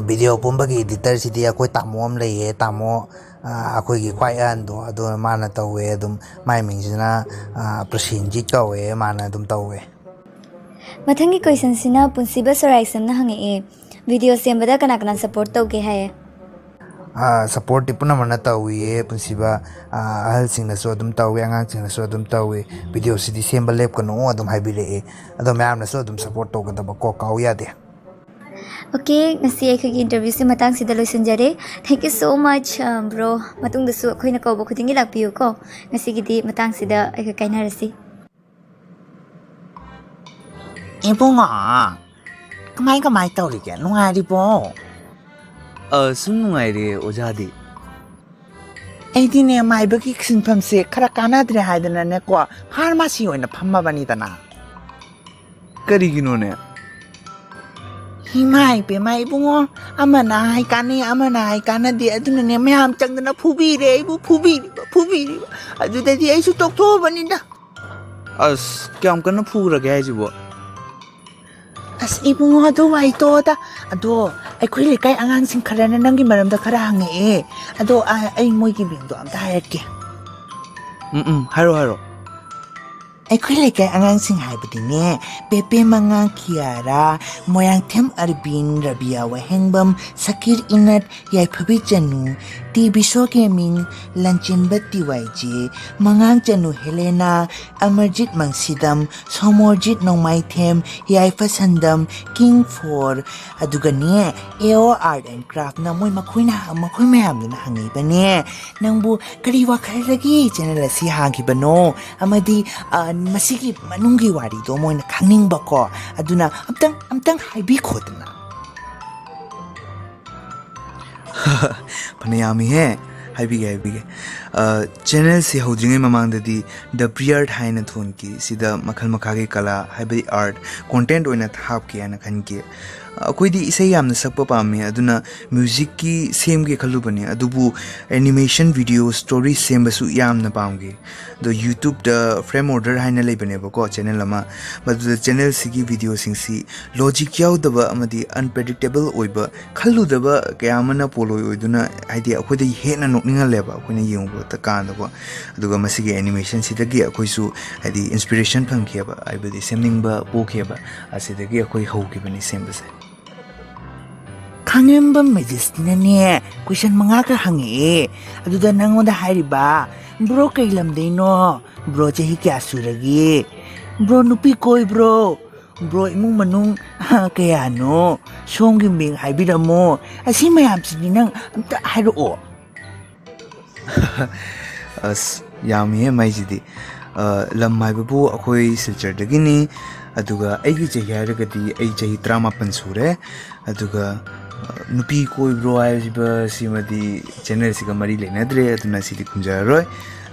Video ꯄꯨꯝꯕꯒꯤ editorꯁꯤꯗꯤ ꯑꯩꯈꯣꯏ ꯇꯥꯃꯣ ꯑꯃ ꯂꯩꯌꯦ, ꯇꯥꯃꯣ, ꯑ, ꯑꯩꯈꯣꯏꯒꯤ ꯈ꯭ꯋꯥꯏ ꯑꯍꯟꯗꯣ, ꯑꯗꯣ ꯃꯥꯅ ꯇꯧꯋꯦ ꯑꯗꯨꯝ꯫ ꯃꯥꯏ ꯃꯤꯡꯁꯤꯅ, ꯑ, ꯄ꯭ꯔꯁꯦꯟꯖꯤꯠ ꯀꯧꯋꯦ, ꯃꯥꯅ ꯑꯗꯨꯝ ꯇꯧꯋꯦ꯫ ꯃꯊꯪꯒꯤ questionꯁꯤꯅ ꯄꯨꯟꯁꯤꯕ ꯁꯣꯔꯥꯏꯁꯝꯅ ꯍꯪꯉꯛꯑꯦ, "Video ꯁꯦꯝꯕꯗ ꯀꯅꯥ ꯀꯅꯥ support ꯇꯧꯒꯦ?" ꯍꯥꯏꯌꯦ꯫ ꯑ, supportꯇꯤ ꯄꯨꯝꯅꯃꯛꯅ ꯇꯧꯏꯌꯦ ꯄꯨꯟꯁꯤꯕ꯫ ꯑ, ꯑꯍꯜꯁꯤꯡꯅꯁꯨ ꯑꯗꯨꯝ ꯇꯧꯏ, ꯑꯉꯥꯡꯁꯤꯡꯅꯁꯨ ꯑꯗꯨꯝ ꯇꯧꯏ꯫ Videoꯁꯤꯗꯤ ꯁꯦꯝꯕ ꯂꯦꯞꯀꯅꯨ ꯑꯗꯨꯝ ꯍꯥꯏꯕꯤꯔꯛꯑꯦ꯫ ꯑꯗꯣ ꯃꯌꯥꯝꯅꯁꯨ ꯑꯗꯨꯝ support ꯇꯧꯒꯗꯕ ꯀꯣ, ꯀꯥꯎ ꯌꯥꯗꯦ꯫ Okay, ꯉꯁꯤ ꯑꯩꯈꯣꯏꯒꯤ interviewꯁꯤ ꯃꯇꯥꯡꯁꯤꯗ ꯂꯣꯏꯁꯤꯟꯖꯔꯦ꯫ Thank you so much, uh, bro. ꯃꯇꯨꯡꯗꯁꯨ ꯑꯩꯈꯣꯏꯅ ꯀꯧꯕ ꯈꯨꯗꯤꯡꯒꯤ ꯂꯥꯛꯄꯤꯌꯨꯀꯣ꯫ ꯉꯁꯤꯒꯤꯗꯤ ꯃꯇꯥꯡꯁꯤꯗ ꯑꯩꯈꯣꯏ ꯀꯥꯏꯅꯔꯁꯤ꯫ ꯏꯕꯨꯡꯉꯣ, ꯀꯃꯥꯏ ꯀꯃꯥꯏ ꯇꯧꯔꯤꯒꯦ? ꯅꯨꯡꯉꯥꯏꯔꯤꯕꯣ? ꯑ, ꯁꯨꯝ ꯅꯨꯡꯉꯥꯏꯔꯤꯌꯦ, ꯑꯣꯖꯥꯗꯤ꯫ ꯑꯩꯗꯤꯅꯦ, ꯃꯥꯏꯕꯒꯤ ꯁꯤꯟꯐꯝꯁꯦ ꯈꯔ ꯀꯥꯟꯅꯗ꯭ꯔꯦ ꯍꯥꯏꯗꯅꯅꯦꯀꯣ, pharmacy ꯑꯣꯏꯅ ꯐꯝꯃꯕꯅꯤꯗꯅ꯫ ꯀꯔꯤꯒꯤꯅꯣꯅꯦ? ꯏꯃꯥ ꯏꯕꯦꯝꯃ ꯏꯕꯨꯡꯉꯣ, ꯑꯃꯅ ꯍꯥꯏ ꯀꯥꯟꯅꯩ, ꯑꯃꯅ ꯍꯥꯏ ꯀꯥꯟꯅꯗꯦ, ꯑꯗꯨꯅꯅꯦ ꯃꯌꯥꯝ ꯆꯪꯗꯅ ꯐꯨꯕꯤꯔꯦ, ꯑꯩꯕꯨ ꯐꯨꯕꯤꯔꯤꯕ, ꯐꯨꯕꯤꯔꯤꯕ꯫ ꯑꯗꯨꯗꯗꯤ ꯑꯩꯁꯨ ꯇꯣꯛꯊꯣꯛꯑꯕꯅꯤꯗ꯫ ꯑꯁ, ꯀꯌꯥꯝ ꯀꯟꯅ ꯐꯨꯔꯒꯦ ꯍꯥꯏꯁꯤꯕꯣ? ꯑꯁ ꯏꯕꯨꯡꯉꯣ, ꯑꯗꯨ ꯋꯥꯍꯩ ꯇꯣꯛꯑꯣꯗ꯫ ꯑꯗꯣ ꯑꯩꯈꯣꯏ ꯂꯩꯀꯥꯏ ꯑꯉꯥꯡꯁꯤꯡ ꯈꯔꯅ ꯅꯪꯒꯤ ꯃꯔꯝꯗ ꯈꯔ ꯍꯪꯉꯛꯑꯦ꯫ ꯑꯗꯣ ꯑ, ꯑꯩ ꯃꯣꯏꯒꯤ ꯃꯤꯡꯗꯣ ꯑꯝꯇ ꯍꯥꯏꯔꯛꯀꯦ꯫ ꯎꯝ, ꯎꯝ, ꯍꯥꯏꯔꯣ, ꯍꯥꯏꯔꯣ꯫ ꯑꯩꯈꯣꯏ ꯂꯩꯀꯥꯏ ꯑꯉꯥꯡꯁꯤꯡ ꯍꯥꯏꯕꯗꯤꯅꯦ, ꯄꯦꯄꯦ ꯃꯉꯥ ꯀꯤꯌꯥꯔꯥ, ꯃꯣꯏꯔꯥꯡꯊꯦꯝ ꯑꯔꯕꯤꯟ, ꯔꯕꯤꯌꯥ ꯋꯥꯍꯦꯡꯕꯝ, ꯁꯀꯤꯔ ꯏꯅꯠ, ꯌꯥꯏꯐꯕꯤ ꯆꯅꯨ, ꯇꯤ ꯕꯤꯁꯣ ꯒꯦꯃꯤꯡ, ꯂꯟꯆꯦꯟꯕ ꯇꯤ ꯋꯥꯏ ꯖꯦ, ꯃꯉꯥꯡ ꯆꯅꯨ ꯍꯦꯂꯦꯅꯥ, ꯑꯃꯔꯖꯤꯠ ꯃꯪꯁꯤꯗꯝ, ꯁꯣꯃꯣꯔꯖꯤꯠ ꯅꯣꯡꯃꯥꯏꯊꯦꯝ, ꯌꯥꯏꯐ ꯁꯟꯗꯝ, ꯀꯤꯡ ꯐꯣꯔ, ꯑꯗꯨꯒꯅꯦ, ꯑꯦ ꯑꯣ ꯑꯥꯔꯠ ꯑꯦꯟ ꯀ꯭ꯔꯥꯐꯅ ꯃꯣꯏ ꯃꯈꯣꯏꯅ, ꯃꯈꯣꯏ ꯃꯌꯥꯝꯗꯨꯅ ꯍꯪꯉꯤꯕꯅꯦ, "ꯅꯪꯕꯨ ꯀꯔꯤ ꯋꯥꯈꯜꯗꯒꯤ ꯆꯦꯅꯦꯜ ꯑꯁꯤ ꯍꯥꯡꯈꯤꯕꯅꯣ? ꯑꯃꯗꯤ, ꯑ, ꯃꯁꯤꯒꯤ ꯃꯅꯨꯡꯒꯤ ꯋꯥꯔꯤꯗꯣ ꯃꯣꯏꯅ ꯈꯪꯅꯤꯡꯕꯀꯣ꯫ ꯑꯗꯨꯅ ꯑꯝꯇꯪ, ꯑꯝꯇꯪ ꯍꯥꯏꯕꯤꯈꯣꯗꯅ꯫" ꯐꯅ ꯌꯥꯝꯃꯤꯍꯦ꯫ ꯍꯥꯏꯕꯤꯒꯦ, ꯍꯥꯏꯕꯤꯒꯦ꯫ ꯑ, ꯆꯦꯅꯦꯜꯁꯤ ꯍꯧꯗ꯭ꯔꯤꯉꯩ ꯃꯃꯥꯡꯗꯗꯤ ꯗ ꯄ꯭ꯔꯤꯌꯥꯔꯠ ꯍꯥꯏꯅ ꯊꯣꯟꯈꯤ꯫ ꯁꯤꯗ ꯃꯈꯜ ꯃꯈꯥꯒꯤ ꯀꯂꯥ, ꯍꯥꯏꯕꯗꯤ ꯑꯥꯔꯠ, ꯀꯣꯟꯇꯦꯟꯠ ꯑꯣꯏꯅ ꯍꯥꯞꯀꯦ ꯍꯥꯏꯅ ꯈꯟꯈꯤ꯫ ꯑꯩꯈꯣꯏꯗꯤ ꯏꯁꯩ ꯌꯥꯝꯅ ꯁꯛꯄ ꯄꯥꯝꯃꯤ, ꯑꯗꯨꯅ ꯃ꯭ꯌꯨꯖꯤꯛꯀꯤ ꯁꯦꯝꯒꯦ ꯈꯜꯂꯨꯕꯅꯤ, ꯑꯗꯨꯕꯨ ꯑꯦꯅꯤꯃꯦꯁꯟ ꯚꯤꯗꯤꯑꯣ ꯁ꯭ꯇꯣꯔꯤ ꯁꯦꯝꯕꯁꯨ ꯌꯥꯝꯅ ꯄꯥꯝꯈꯤ꯫ ꯑꯗꯣ ꯌꯨꯇ꯭ꯌꯨꯕꯇ ꯐ꯭ꯔꯦꯝ ꯑꯣꯔꯗꯔ ꯍꯥꯏꯅ ꯂꯩꯕꯅꯦꯕꯀꯣ, ꯆꯦꯅꯦꯜ ꯑꯃ꯫ ꯃꯗꯨꯗ ꯆꯦꯅꯦꯜꯁꯤꯒꯤ ꯚꯤꯗꯤꯑꯣꯁꯤꯡꯁꯤ ꯂꯣꯖꯤꯛ ꯌꯥꯎꯗꯕ ꯑꯃꯗꯤ ꯑꯟꯄ꯭ꯔꯦꯗꯤꯛꯇꯦꯕꯜ ꯑꯣꯏꯕ, ꯈꯜꯂꯨꯗꯕ ꯀꯌꯥ ꯑꯃꯅ ꯄꯣꯂꯣꯏ ꯑꯣꯏꯗꯨꯅ, ꯍꯥꯏꯗꯤ, ꯑꯩꯈꯣꯏꯗ ꯍꯦꯟꯅ ꯅꯣꯛꯅꯤꯡꯍꯜꯂꯦꯕ ꯑꯩꯈꯣꯏꯅ ꯌꯦꯡꯕ ꯀꯥꯟꯗꯀꯣ꯫ ꯑꯗꯨꯒ ꯃꯁꯤꯒꯤ ꯑꯦꯅꯤꯃꯦꯁꯟꯁꯤꯗꯒꯤ ꯑꯩꯈꯣꯏꯁꯨ, ꯍꯥꯏꯗꯤ, ꯏꯟꯁꯄꯤꯔꯦꯁꯟ ꯐꯪꯈꯤꯑꯕ, ꯍꯥꯏꯕꯗꯤ ꯁꯦꯝꯅꯤꯡꯕ ꯄꯣꯛꯈꯤꯑꯕ꯫ ꯑꯁꯤꯗꯒꯤ ꯑꯩꯈꯣꯏ ꯍꯧꯈꯤꯕꯅꯤ ꯁꯦꯝꯕꯁꯦ꯫ ꯈꯥꯉꯦꯝꯕꯝ ꯃꯦꯖꯤꯁꯇꯤꯅꯅꯦ ꯀꯣꯏꯁꯟ ꯃꯉꯥꯒ ꯍꯪꯉꯛꯑꯦ꯫ ꯑꯗꯨꯗ ꯅꯪꯉꯣꯟꯗ ꯍꯥꯏꯔꯤꯕ, "ꯕ꯭ꯔꯣ ꯀꯩ ꯂꯝꯗꯩꯅꯣ? ꯕ꯭ꯔꯣ ꯆꯍꯤ ꯀꯌꯥ ꯁꯨꯔꯒꯦ? ꯕ꯭ꯔꯣ ꯅꯨꯄꯤ ꯀꯣꯏꯕ꯭ꯔꯣ? ꯕ꯭ꯔꯣ ꯏꯃꯨꯡ ꯃꯅꯨꯡ ꯀꯌꯥꯅꯣ? ꯁꯣꯝꯒꯤ ꯃꯤꯡ ꯍꯥꯏꯕꯤꯔꯝꯃꯣ꯫" ꯑꯁꯤ ꯃꯌꯥꯝꯁꯤꯗꯤ ꯅꯪ ꯑꯝꯇ ꯍꯥꯏꯔꯛꯑꯣ꯫ ꯑꯁ, ꯌꯥꯝꯃꯤꯍꯦ ꯃꯩꯁꯤꯗꯤ꯫ ꯑ, ꯂꯝ ꯍꯥꯏꯕꯕꯨ ꯑꯩꯈꯣꯏ ꯁꯤꯜꯆꯔꯗꯒꯤꯅꯤ꯫ ꯑꯗꯨꯒ ꯑꯩꯒꯤ ꯆꯍꯤ ꯍꯥꯏꯔꯒꯗꯤ ꯑꯩ ꯆꯍꯤ ꯇꯔꯥꯃꯥꯄꯟ ꯁꯨꯔꯦ꯫ ꯑꯗꯨꯒ, ꯑ, ꯅꯨꯄꯤ ꯀꯣꯏꯕ꯭ꯔꯣ ꯍꯥꯏꯔꯤꯕ ꯁꯤꯃꯗꯤ ꯆꯦꯅꯦꯜꯁꯤꯒ ꯃꯔꯤ ꯂꯩꯅꯗ꯭ꯔꯦ, ꯑꯗꯨꯅ ꯁꯤꯗꯤ ꯈꯨꯝꯖꯔꯔꯣꯏ꯫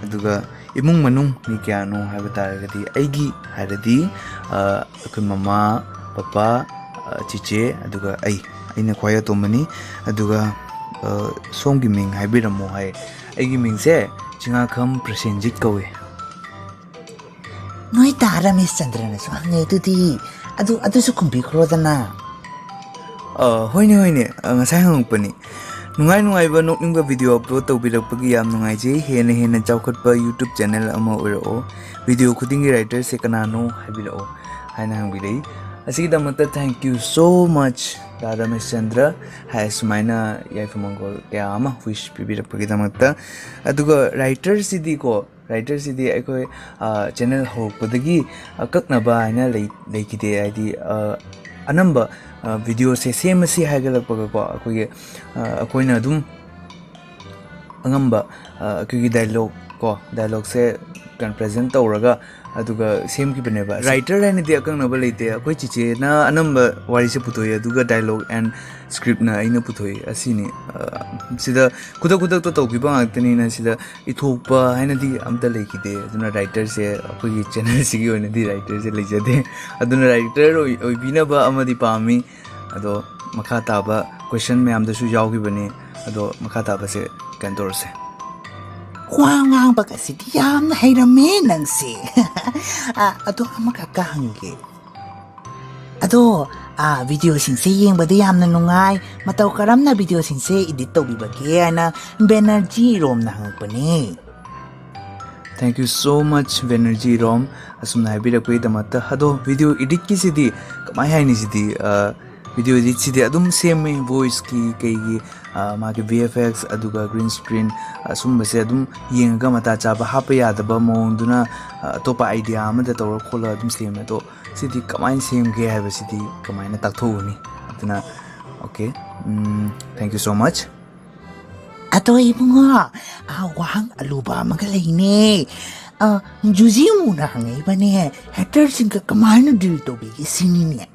ꯑꯗꯨꯒ ꯏꯃꯨꯡ ꯃꯅꯨꯡ ꯃꯤ ꯀꯌꯥꯅꯣ ꯍꯥꯏꯕ ꯇꯥꯔꯒꯗꯤ, ꯑꯩꯒꯤ ꯍꯥꯏꯔꯗꯤ, ꯑ, ꯑꯩꯈꯣꯏ ꯃꯃꯥ, ꯄꯄꯥ, ꯑ, ꯆꯤꯆꯦ, ꯑꯗꯨꯒ ꯑꯩ, ꯑꯩꯅ ꯈ꯭ꯋꯥꯏ ꯑꯇꯣꯝꯕꯅꯤ꯫ ꯑꯗꯨꯒ, ꯑ, ꯁꯣꯝꯒꯤ ꯃꯤꯡ ꯍꯥꯏꯕꯤꯔꯝꯃꯣ ꯍꯥꯏ꯫ ꯑꯩꯒꯤ ꯃꯤꯡꯁꯦ ꯆꯤꯡꯉꯥꯈꯝ ꯄ꯭ꯔꯁꯦꯟꯖꯤꯠ ꯀꯧꯏ꯫ ꯅꯣꯏ ꯇꯥ ꯔꯃꯦꯁ ꯆꯟꯗ꯭ꯔꯅꯁꯨ ꯍꯪꯉꯦ ꯑꯗꯨꯗꯤ, ꯑꯗꯨ, ꯑꯗꯨꯁꯨ ꯈꯨꯝꯕꯤꯈ꯭ꯔꯣꯗꯅ꯫ ꯑ, ꯍꯣꯏꯅꯦ, ꯍꯣꯏꯅꯦ, ꯑ, ꯉꯁꯥꯏ ꯍꯪꯉꯛꯄꯅꯤ꯫ ꯅꯨꯡꯉꯥꯏ ꯅꯨꯡꯉꯥꯏꯕ ꯅꯣꯛꯅꯤꯡꯕ ꯚꯤꯗꯤꯑꯣ ꯑꯞꯂꯣꯗ ꯇꯧꯕꯤꯔꯛꯄꯒꯤ ꯌꯥꯝ ꯅꯨꯡꯉꯥꯏꯖꯩ꯫ ꯍꯦꯟꯅ ꯍꯦꯟꯅ ꯆꯥꯎꯈꯠꯄ ꯌꯨꯇ꯭ꯌꯨꯕ ꯆꯦꯅꯦꯜ ꯑꯃ ꯑꯣꯏꯔꯛꯑꯣ꯫ ꯚꯤꯗꯤꯑꯣ ꯈꯨꯗꯤꯡꯒꯤ ꯔꯥꯏꯇꯔꯁꯦ ꯀꯅꯥꯅꯣ ꯍꯥꯏꯕꯤꯔꯛꯑꯣ ꯍꯥꯏꯅ ꯍꯪꯕꯤꯔꯛꯏ꯫ ꯑꯁꯤꯒꯤꯗꯃꯛꯇ thank you so much ꯗꯥ ꯔꯃꯦꯁ ꯆꯟꯗ꯭ꯔ, ꯍꯥꯏ ꯁꯨꯃꯥꯏꯅ ꯌꯥꯏꯐ ꯃꯪꯒꯣꯜ ꯀꯌꯥ ꯑꯃ wish ꯄꯤꯕꯤꯔꯛꯄꯒꯤꯗꯃꯛꯇ꯫ ꯑꯗꯨꯒ writer ꯁꯤꯗꯤꯀꯣ, writer ꯁꯤꯗꯤ ꯑꯩꯈꯣꯏ ꯆꯦꯅꯦꯜ ꯍꯧꯔꯛꯄꯗꯒꯤ ꯑꯀꯛꯅꯕ ꯍꯥꯏꯅ ꯂꯩ ꯂꯩꯈꯤꯗꯦ꯫ ꯍꯥꯏꯗꯤ ꯑꯅꯝꯕ videoꯁꯦ ꯁꯦꯝꯃꯁꯤ ꯍꯥꯏꯒꯠꯂꯛꯄꯒꯀꯣ, ꯑꯩꯈꯣꯏꯒꯤ ꯑꯩꯈꯣꯏꯅ ꯑꯗꯨꯝ ꯑꯉꯝꯕ ꯑꯩꯈꯣꯏꯒꯤ dialogue ꯀꯣ, dialogueꯁꯦ ꯀꯟ present ꯇꯧꯔꯒ ꯑꯗꯨꯒ ꯁꯦꯝꯈꯤꯕꯅꯦꯕ꯫ Writer ꯍꯥꯏꯅꯗꯤ ꯑꯀꯛꯅꯕ ꯂꯩꯇꯦ꯫ ꯑꯩꯈꯣꯏ ꯆꯤꯆꯦꯅ ꯑꯅꯝꯕ ꯋꯥꯔꯤꯁꯦ ꯄꯨꯊꯣꯛꯏ, ꯑꯗꯨꯒ dialogue and scriptꯅ ꯑꯩꯅ ꯄꯨꯊꯣꯛꯏ꯫ ꯑꯁꯤꯅꯤ꯫ ꯁꯤꯗ ꯈꯨꯗꯛ ꯈꯨꯗꯛꯇ ꯇꯧꯈꯤꯕ ꯉꯥꯛꯇꯅꯤꯅ ꯁꯤꯗ ꯏꯊꯣꯛꯄ ꯍꯥꯏꯅꯗꯤ ꯑꯝꯇ ꯂꯩꯈꯤꯗꯦ꯫ ꯑꯗꯨꯅ writerꯁꯦ, ꯑꯩꯈꯣꯏꯒꯤ ꯆꯦꯅꯦꯜꯁꯤꯒꯤ ꯑꯣꯏꯅꯗꯤ writerꯁꯦ ꯂꯩꯖꯗꯦ꯫ ꯑꯗꯨꯅ writer ꯑꯣꯏ-, ꯑꯣꯏꯕꯤꯅꯕ ꯑꯃꯗꯤ ꯄꯥꯝꯃꯤ꯫ ꯑꯗꯣ ꯃꯈꯥ ꯇꯥꯕ question ꯃꯌꯥꯝꯗꯁꯨ ꯌꯥꯎꯈꯤꯕꯅꯤ꯫ ꯑꯗꯣ ꯃꯈꯥ ꯇꯥꯕꯁꯦ ꯀꯩꯅꯣ ꯇꯧꯔꯁꯦ꯫ ꯋꯥ ꯉꯥꯡꯕꯒꯁꯤꯗꯤ ꯌꯥꯝꯅ ꯍꯩꯔꯝꯃꯦ ꯅꯪꯁꯦ꯫ ꯑ, ꯑꯗꯣ ꯑꯃꯈꯛꯀ ꯍꯪꯒꯦ꯫ ꯑꯗꯣ, ꯑ, videoꯁꯤꯡꯁꯦ ꯌꯦꯡꯕꯗ ꯌꯥꯝꯅ ꯅꯨꯡꯉꯥꯏ꯫ ꯃꯇꯧ ꯀꯔꯝꯅ videoꯁꯤꯡꯁꯦ edit ꯇꯧꯕꯤꯕꯒꯦ ꯍꯥꯏꯅ Banerjee ꯔꯣꯝꯅ ꯍꯪꯉꯛꯄꯅꯦ꯫ Thank you so much, Banerjee ꯔꯣꯝ, ꯑꯁꯨꯝꯅ ꯍꯥꯏꯕꯤꯔꯛꯄꯒꯤꯗꯃꯛꯇ꯫ ꯑꯗꯣ video editꯀꯤꯁꯤꯗꯤ ꯀꯃꯥꯏ ꯍꯥꯏꯅꯤ ꯁꯤꯗꯤ, ꯑ, video editꯁꯤꯗꯤ ꯑꯗꯨꯝ ꯁꯦꯝꯃꯦ, voiceꯀꯤ ꯀꯩꯒꯤ, ꯑ, ꯃꯥꯒꯤ V F X, ꯑꯗꯨꯒ green screen, ꯑꯁꯨꯝꯕꯁꯦ ꯑꯗꯨꯝ ꯌꯦꯡꯉꯒ ꯃꯇꯥ ꯆꯥꯕ, ꯍꯥꯞꯄ ꯌꯥꯗꯕ ꯃꯑꯣꯡꯗꯨꯅ, ꯑ, ꯑꯇꯣꯞꯄ idea ꯑꯃꯗ ꯇꯧꯔ ꯈꯣꯠꯂꯒ ꯑꯗꯨꯝ ꯁꯦꯝꯃꯦ꯫ ꯑꯗꯣ ꯁꯤꯗꯤ ꯀꯃꯥꯏꯅ ꯁꯦꯝꯒꯦ ꯍꯥꯏꯕꯁꯤꯗꯤ ꯀꯃꯥꯏꯅ ꯇꯥꯛꯊꯣꯛꯎꯅꯤ? ꯑꯗꯨꯅ, okay, um, thank you so much꯫ ꯑꯗꯣ ꯏꯕꯨꯡꯉꯣ, ꯑ, ꯋꯥꯍꯪ ꯑꯂꯨꯕ ꯑꯃꯒ ꯂꯩꯅꯦ꯫ ꯑ, ꯖꯨꯖꯤꯃꯨꯅ ꯍꯪꯉꯛꯏꯕꯅꯦ, haterꯁꯤꯡꯒ ꯀꯃꯥꯏꯅ deal ꯇꯧꯕꯤꯒꯦ ꯁꯤꯅꯤꯅꯦ?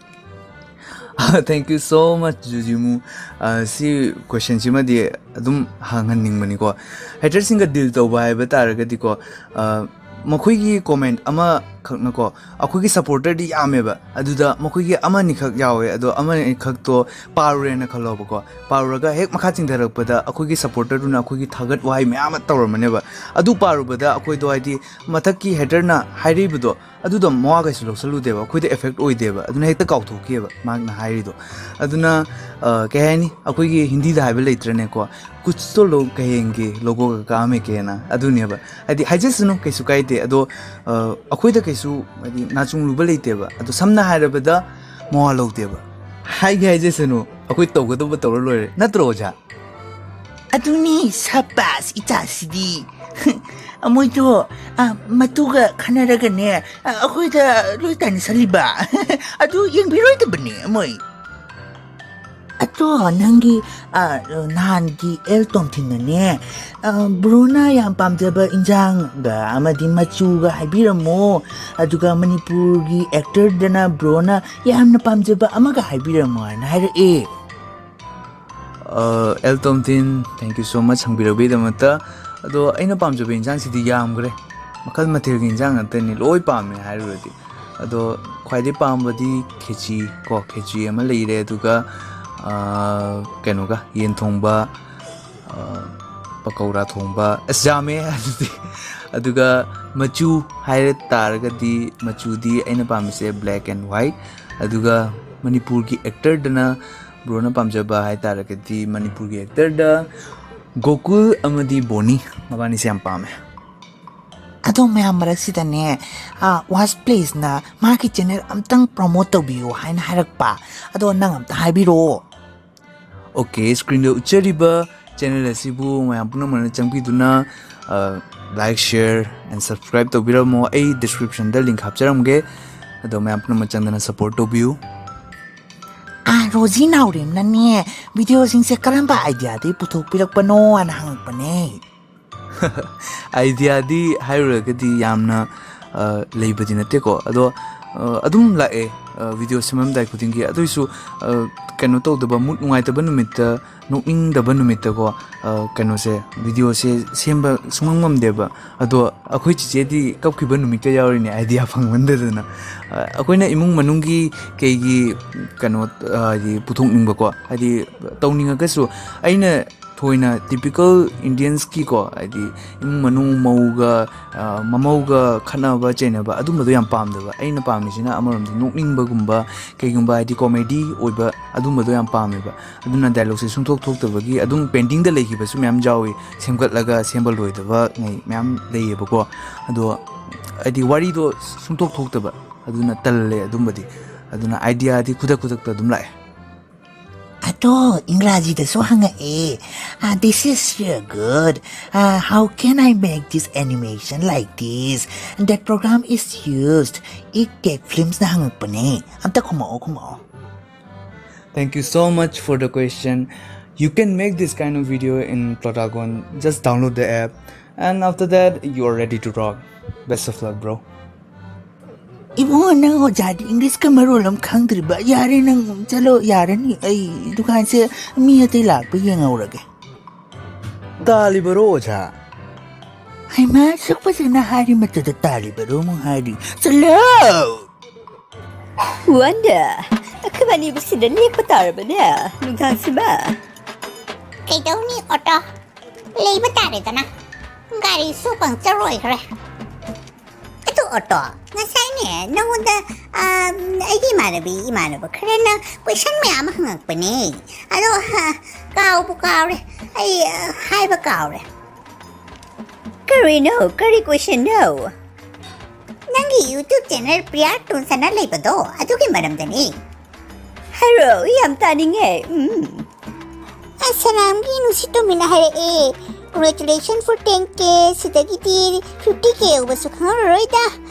Thank you so much, ꯖꯨꯖꯤꯃꯨ꯫ ꯑ, ꯁꯤ questionꯁꯤꯃꯗꯤ ꯑꯗꯨꯝ ꯍꯪꯍꯟꯅꯤꯡꯕꯅꯤꯀꯣ꯫ Haterꯁꯤꯡꯒ deal ꯇꯧꯕ ꯍꯥꯏꯕ ꯇꯥꯔꯒꯗꯤꯀꯣ, ꯑ, ꯃꯈꯣꯏꯒꯤ comment ꯑꯃꯈꯛꯅꯀꯣ, ꯑꯩꯈꯣꯏꯒꯤ supporterꯗꯤ ꯌꯥꯝꯃꯦꯕ, ꯑꯗꯨꯗ ꯃꯈꯣꯏꯒꯤ ꯑꯃꯅꯤꯈꯛ ꯌꯥꯎꯋꯦ, ꯑꯗꯣ ꯑꯃꯅꯤꯈꯛꯇꯣ ꯄꯥꯔꯨꯔꯦꯅ ꯈꯜꯂꯣꯕꯀꯣ꯫ ꯄꯥꯔꯨꯔꯒ ꯍꯦꯛ ꯃꯈꯥ ꯆꯤꯡꯊꯔꯛꯄꯗ ꯑꯩꯈꯣꯏꯒꯤ supporterꯗꯨꯅ ꯑꯩꯈꯣꯏꯒꯤ ꯊꯥꯒꯠ ꯋꯥꯍꯩ ꯃꯌꯥꯝ ꯑꯃ ꯇꯧꯔꯝꯃꯅꯦꯕ꯫ ꯑꯗꯨ ꯄꯥꯔꯨꯕꯗ ꯑꯩꯈꯣꯏꯗꯣ, ꯍꯥꯏꯗꯤ, ꯃꯊꯛꯀꯤ haterꯅ ꯍꯥꯏꯔꯛꯏꯕꯗꯣ, ꯑꯗꯨꯗꯣ ꯃꯋꯥ ꯀꯩꯁꯨ ꯂꯧꯁꯜꯂꯨꯗꯦꯕ, ꯑꯩꯈꯣꯏꯗ ꯑꯦꯐꯦꯛ ꯑꯣꯏꯗꯦꯕ꯫ ꯑꯗꯨꯅ ꯍꯦꯛꯇ ꯀꯥꯎꯊꯣꯛꯈꯤꯑꯕ ꯃꯍꯥꯛꯅ ꯍꯥꯏꯔꯤꯗꯣ꯫ ꯑꯗꯨꯅ, ꯑ, ꯀꯩ ꯍꯥꯏꯅꯤ, ꯑꯩꯈꯣꯏꯒꯤ ꯍꯤꯟꯗꯤꯗ ꯍꯥꯏꯕ ꯂꯩꯇ꯭ꯔꯅꯦꯀꯣ, "ꯀꯨꯆ ꯇꯣ ꯂꯣꯒ ꯀꯍꯦꯡꯒꯦ, ꯂꯣꯒꯣ ꯀꯥ ꯀꯥꯝ ꯍꯦ ꯀꯦꯅꯥ", ꯑꯗꯨꯅꯦꯕ꯫ ꯍꯥꯏꯗꯤ, ꯍꯥꯏꯖꯁꯅꯨ, ꯀꯩꯁꯨ ꯀꯥꯏꯗꯦ꯫ ꯑꯗꯣ, ꯑ, ꯑꯩꯈꯣꯏꯗ ꯀꯩꯁꯨ, ꯍꯥꯏꯗꯤ, ꯅꯥꯆꯨꯡꯂꯨꯕ ꯂꯩꯇꯦꯕ꯫ ꯑꯗꯣ ꯁꯝꯅ ꯍꯥꯏꯔꯕꯗ, ꯃꯋꯥ ꯂꯧꯗꯦꯕ꯫ ꯍꯥꯏꯒꯦ ꯍꯥꯏꯖꯁꯅꯨ, ꯑꯩꯈꯣꯏ ꯇꯧꯒꯗꯧꯕ ꯇꯧꯔ ꯂꯣꯏꯔꯦ, ꯅꯠꯇ꯭ꯔꯣ, ꯑꯣꯖꯥ? ꯑꯗꯨꯅꯤ, ꯁꯕꯥꯁ, ꯏꯆꯥꯁꯤꯗꯤ꯫ ꯃꯣꯏꯗꯣ, ꯑ, ꯃꯇꯨꯒ ꯈꯟꯅꯔꯒꯅꯦ, ꯑ, ꯑꯩꯈꯣꯏꯗ ꯂꯣꯏ ꯇꯥꯏꯅꯁꯜꯂꯤꯕ꯫ ꯑꯗꯨ ꯌꯦꯡꯕꯤꯔꯣꯏꯗꯕꯅꯦ ꯃꯣꯏ꯫ ꯑꯗꯣ ꯅꯪꯒꯤ, ꯑ, ꯅꯍꯥꯟꯒꯤ ꯑꯦꯜ ꯇꯣꯝꯊꯤꯟꯅꯅꯦ, ꯑ, ꯕ꯭ꯔꯣꯅ ꯌꯥꯝ ꯄꯥꯝꯖꯕ ꯏꯟꯖꯥꯡꯒ ꯑꯃꯗꯤ ꯃꯆꯨꯒ ꯍꯥꯏꯕꯤꯔꯝꯃꯣ, ꯑꯗꯨꯒ ꯃꯅꯤꯄꯨꯔꯒꯤ ꯑꯦꯛꯇꯔꯗꯅ ꯕ꯭ꯔꯣꯅ ꯌꯥꯝꯅ ꯄꯥꯝꯖꯕ ꯑꯃꯒ ꯍꯥꯏꯕꯤꯔꯝꯃꯣ ꯍꯥꯏꯅ ꯍꯥꯏꯔꯛꯑꯦ꯫ ꯑ, L Tomthin, thank you so much ꯍꯪꯕꯤꯔꯛꯄꯒꯤꯗꯃꯛꯇ꯫ ꯑꯗꯣ ꯑꯩꯅ ꯄꯥꯝꯖꯕ ꯏꯟꯖꯥꯡꯁꯤꯗꯤ ꯌꯥꯝꯈ꯭ꯔꯦ, ꯃꯈꯜ ꯃꯊꯦꯜꯒꯤ ꯏꯟꯖꯥꯡ ꯉꯥꯛꯇꯅꯤ, ꯂꯣꯏ ꯄꯥꯝꯃꯦ ꯍꯥꯏꯔꯨꯔꯗꯤ꯫ ꯑꯗꯣ ꯈ꯭ꯋꯥꯏꯗꯩ ꯄꯥꯝꯕꯗꯤ ꯈꯦꯆꯤ ꯀꯣ, ꯈꯦꯆꯤ ꯑꯃ ꯂꯩꯔꯦ, ꯑꯗꯨꯒ, ꯑ, ꯀꯩꯅꯣꯒ, ꯌꯦꯟ ꯊꯣꯡꯕ, ꯑ, ꯄꯀꯧꯔꯥ ꯊꯣꯡꯕ, ꯑꯁ, ꯌꯥꯝꯃꯦ ꯑꯗꯨꯗꯤ꯫ ꯑꯗꯨꯒ ꯃꯆꯨ ꯍꯥꯏꯔ ꯇꯥꯔꯒꯗꯤ, ꯃꯆꯨꯗꯤ ꯑꯩꯅ ꯄꯥꯝꯃꯤꯁꯦ black and white꯫ ꯑꯗꯨꯒ ꯃꯅꯤꯄꯨꯔꯒꯤ ꯑꯦꯛꯇꯔꯗꯅ ꯕ꯭ꯔꯣꯅ ꯄꯥꯝꯖꯕ ꯍꯥꯏ ꯇꯥꯔꯒꯗꯤ, ꯃꯅꯤꯄꯨꯔꯒꯤ ꯑꯦꯛꯇꯔꯗ ꯒꯣꯀꯨꯜ ꯑꯃꯗꯤ ꯕꯣꯅꯤ, ꯃꯕꯥꯅꯤꯁꯦ ꯌꯥꯝ ꯄꯥꯝꯃꯦ꯫ ꯑꯗꯣ ꯃꯌꯥꯝ ꯃꯔꯛꯁꯤꯗꯅꯦ, ꯑ, ꯋꯥꯁ ꯄ꯭ꯂꯤꯖꯅ ꯃꯥꯒꯤ ꯆꯦꯅꯦꯜ ꯑꯝꯇꯪ ꯄ꯭ꯔꯣꯃꯣꯠ ꯇꯧꯕꯤꯌꯨ ꯍꯥꯏꯅ ꯍꯥꯏꯔꯛꯄ꯫ ꯑꯗꯣ ꯅꯪ ꯑꯝꯇ ꯍꯥꯏꯕꯤꯔꯛꯑꯣ꯫ ꯑꯣꯀꯦ, ꯁ꯭ꯀ꯭ꯔꯤꯟꯗ ꯎꯠꯆꯔꯤꯕ ꯆꯦꯅꯦꯜ ꯑꯁꯤꯕꯨ ꯃꯌꯥꯝ ꯄꯨꯝꯅꯃꯛꯅ ꯆꯪꯕꯤꯗꯨꯅ, ꯑ, like, share and subscribe ꯇꯧꯕꯤꯔꯝꯃꯣ꯫ ꯑꯩ ꯗꯤꯁꯀ꯭ꯔꯤꯞꯁꯟꯗ ꯂꯤꯡꯛ ꯍꯥꯞꯆꯔꯝꯒꯦ꯫ ꯑꯗꯣ ꯃꯌꯥꯝ ꯄꯨꯝꯅꯃꯛ ꯆꯪꯗꯅ ꯁꯄꯣꯔꯠ ꯇꯧꯕꯤꯌꯨ꯫ ꯑꯥ, ꯔꯣꯖꯤ ꯅꯥꯎꯔꯦꯝꯅꯅꯦ, ꯚꯤꯗꯤꯑꯣꯁꯤꯡꯁꯦ ꯀꯔꯝꯕ ꯑꯥꯏꯗꯤꯌꯥꯗꯒꯤ ꯄꯨꯊꯣꯛꯄꯤꯔꯛꯄꯅꯣ ꯍꯥꯏꯅ ꯍꯪꯉꯛꯄꯅꯦ꯫ ꯑꯥꯏꯗꯤꯌꯥꯗꯤ ꯍꯥꯏꯔꯨꯔꯒꯗꯤ ꯌꯥꯝꯅ, ꯑ, ꯂꯩꯕꯗꯤ ꯅꯠꯇꯦꯀꯣ꯫ ꯑꯗꯣ, ꯑ, ꯑꯗꯨꯝ ꯂꯥꯛꯑꯦ, ꯑ, ꯚꯤꯗꯤꯑꯣ ꯁꯦꯝꯃꯝꯗꯥꯏ ꯈꯨꯗꯤꯡꯒꯤ꯫ ꯑꯗꯨꯏꯁꯨ, ꯑ, ꯀꯩꯅꯣ ꯇꯧꯗꯕ, ꯃꯨꯠ ꯅꯨꯡꯉꯥꯏꯇꯕ ꯅꯨꯃꯤꯠꯇ, ꯅꯣꯛꯅꯤꯡꯗꯕ ꯅꯨꯃꯤꯠꯇꯀꯣ, ꯑ, ꯀꯩꯅꯣꯁꯦ, ꯚꯤꯗꯤꯑꯣꯁꯦ ꯁꯦꯝꯕ ꯁꯨꯡꯉꯝ ꯉꯝꯗꯦꯕ꯫ ꯑꯗꯣ ꯑꯩꯈꯣꯏ ꯆꯤꯆꯦꯗꯤ ꯀꯞꯈꯤꯕ ꯅꯨꯃꯤꯠꯀ ꯌꯥꯎꯔꯤꯅꯦ, ꯑꯥꯏꯗꯤꯌꯥ ꯐꯪꯃꯟꯗꯗꯅ꯫ ꯑ, ꯑꯩꯈꯣꯏꯅ ꯏꯃꯨꯡ ꯃꯅꯨꯡꯒꯤ ꯀꯩꯒꯤ ꯀꯩꯅꯣ, ꯑ, ꯍꯥꯏꯗꯤ ꯄꯨꯊꯣꯛꯅꯤꯡꯕꯀꯣ, ꯍꯥꯏꯗꯤ ꯇꯧꯅꯤꯡꯉꯒꯁꯨ ꯑꯩꯅ ꯑꯣꯏꯅ typical Indiansꯀꯤꯀꯣ, ꯍꯥꯏꯗꯤ ꯏꯃꯨꯡ ꯃꯅꯨꯡ ꯃꯧꯒ, ꯑ, ꯃꯃꯧꯒ ꯈꯠꯅꯕ ꯆꯩꯅꯕ ꯑꯗꯨꯝꯕꯗꯣ ꯌꯥꯝ ꯄꯥꯝꯗꯕ꯫ ꯑꯩꯅ ꯄꯥꯝꯃꯤꯁꯤꯅ ꯑꯃꯔꯣꯝꯗ ꯅꯣꯛꯅꯤꯡꯕꯒꯨꯝꯕ, ꯀꯩꯒꯨꯝꯕ ꯍꯥꯏꯗꯤ comedy ꯑꯣꯏꯕ ꯑꯗꯨꯝꯕꯗꯣ ꯌꯥꯝ ꯄꯥꯝꯃꯦꯕ꯫ ꯑꯗꯨꯅ dialogueꯁꯦ ꯁꯨꯡꯊꯣꯛ ꯊꯣꯛꯇꯕꯒꯤ ꯑꯗꯨꯝ pendingꯗ ꯂꯩꯈꯤꯕꯁꯨ ꯃꯌꯥꯝ ꯌꯥꯎꯏ, ꯁꯦꯝꯒꯠꯂꯒ ꯁꯦꯝꯕ ꯂꯣꯏꯗꯕ ꯉꯩ ꯃꯌꯥꯝ ꯂꯩꯌꯦꯕꯀꯣ꯫ ꯑꯗꯣ ꯍꯥꯏꯗꯤ ꯋꯥꯔꯤꯗꯣ ꯁꯨꯡꯊꯣꯛ ꯊꯣꯛꯇꯕ, ꯑꯗꯨꯅ ꯇꯜꯂꯦ ꯑꯗꯨꯝꯕꯗꯤ꯫ ꯑꯗꯨꯅ ideaꯗꯤ ꯈꯨꯗꯛ ꯈꯨꯗꯛꯇ ꯑꯗꯨꯝ ꯂꯥꯛꯑꯦ꯫ ꯑꯗꯣ ꯏꯪꯒ꯭ꯔꯥꯖꯤꯗꯁꯨ ꯍꯪꯉꯛꯑꯦ, "Ah, this is so good. Ah, how can I make this animation like this? That program is used." It Tech Filmsꯅ ꯍꯪꯉꯛꯄꯅꯦ꯫ ꯑꯝꯇ ꯈꯨꯝꯃꯛꯑꯣ, ꯈꯨꯝꯃꯛꯑꯣ꯫ Thank you so much for the question. You can make this kind of video in Plotagon. Just download the app, and after that, you are ready to rock. Best of luck, bro. ꯏꯕꯨꯡꯉꯣ, ꯅꯪ ꯑꯣꯖꯥꯗꯤ Englishꯀ ꯃꯔꯣꯜ ꯑꯃ ꯈꯪꯗ꯭ꯔꯤꯕ? ꯌꯥꯔꯦ, ꯅꯪ ꯆꯠꯂꯣ, ꯌꯥꯔꯅꯤ꯫ ꯑꯩ ꯗꯨꯀꯥꯟꯁꯦ ꯃꯤ ꯑꯇꯩ ꯂꯥꯛꯄ ꯌꯦꯡꯍꯧꯔꯒꯦ꯫ ꯇꯥꯜꯂꯤꯕꯔꯣ, ꯑꯣꯖꯥ? ꯍꯩꯃꯥ, ꯁꯨꯛ ꯐꯖꯅ ꯍꯥꯏꯔꯤ, ꯃꯇꯨꯗ ꯇꯥꯜꯂꯤꯕꯔꯣ ꯑꯃꯨꯛ ꯍꯥꯏꯔꯤ꯫ ꯆꯠꯂꯣ! ꯋꯥꯟꯗ, ꯑꯩꯈꯣꯏꯕꯥꯅꯤꯕꯨ ꯁꯤꯗ ꯂꯦꯛꯄ ꯇꯥꯔꯕꯅꯦ, ꯅꯨꯡꯗꯥꯡꯁꯤꯃ꯫ ꯀꯩꯗꯧꯅꯤ, ꯑꯣꯇꯣ? ꯂꯩꯕ ꯇꯥꯔꯦꯗꯅ꯫ ꯒꯥꯔꯤꯁꯨ puncture ꯑꯣꯏꯈ꯭ꯔꯦ꯫ ꯑꯗꯨ ꯑꯣꯇꯣ, ꯉꯁꯥꯏꯅꯦ ꯅꯉꯣꯟꯗ, ꯑꯥ, ꯑꯩꯒꯤ ꯏꯃꯥꯟꯅꯕꯤ, ꯏꯃꯥꯟꯅꯕ ꯈꯔꯅ question ꯃꯌꯥꯝ ꯑꯃ ꯍꯪꯉꯛꯄꯅꯦ꯫ ꯑꯗꯣ, ꯍ, ꯀꯥꯎꯕꯨ ꯀꯥꯎꯔꯦ꯫ ꯑꯩ, ꯑ, ꯍꯥꯏꯕ ꯀꯥꯎꯔꯦ꯫ ꯀꯔꯤꯅꯣ? ꯀꯔꯤ questionꯅꯣ? ꯅꯪꯒꯤ YouTube channel ꯄ꯭ꯔꯤꯌꯥ ꯇꯣꯟꯁꯅ ꯂꯩꯕꯗꯣ, ꯑꯗꯨꯒꯤ ꯃꯔꯝꯗꯅꯤ꯫ ꯍꯥꯏꯔꯛꯑꯣ, ꯌꯥꯝ ꯇꯥꯅꯤꯡꯉꯦ꯫ ꯎꯝ꯫ ꯑꯁꯂꯥꯝꯒꯤ ꯅꯨꯡꯁꯤꯠ ꯇꯣꯝꯕꯤꯅ ꯍꯥꯏꯔꯛꯑꯦ, "Congratulations for ten K, ꯁꯤꯗꯒꯤꯗꯤ fifty K ꯌꯧꯕꯁꯨ ꯈꯪꯍꯧꯔꯔꯣꯏꯗ꯫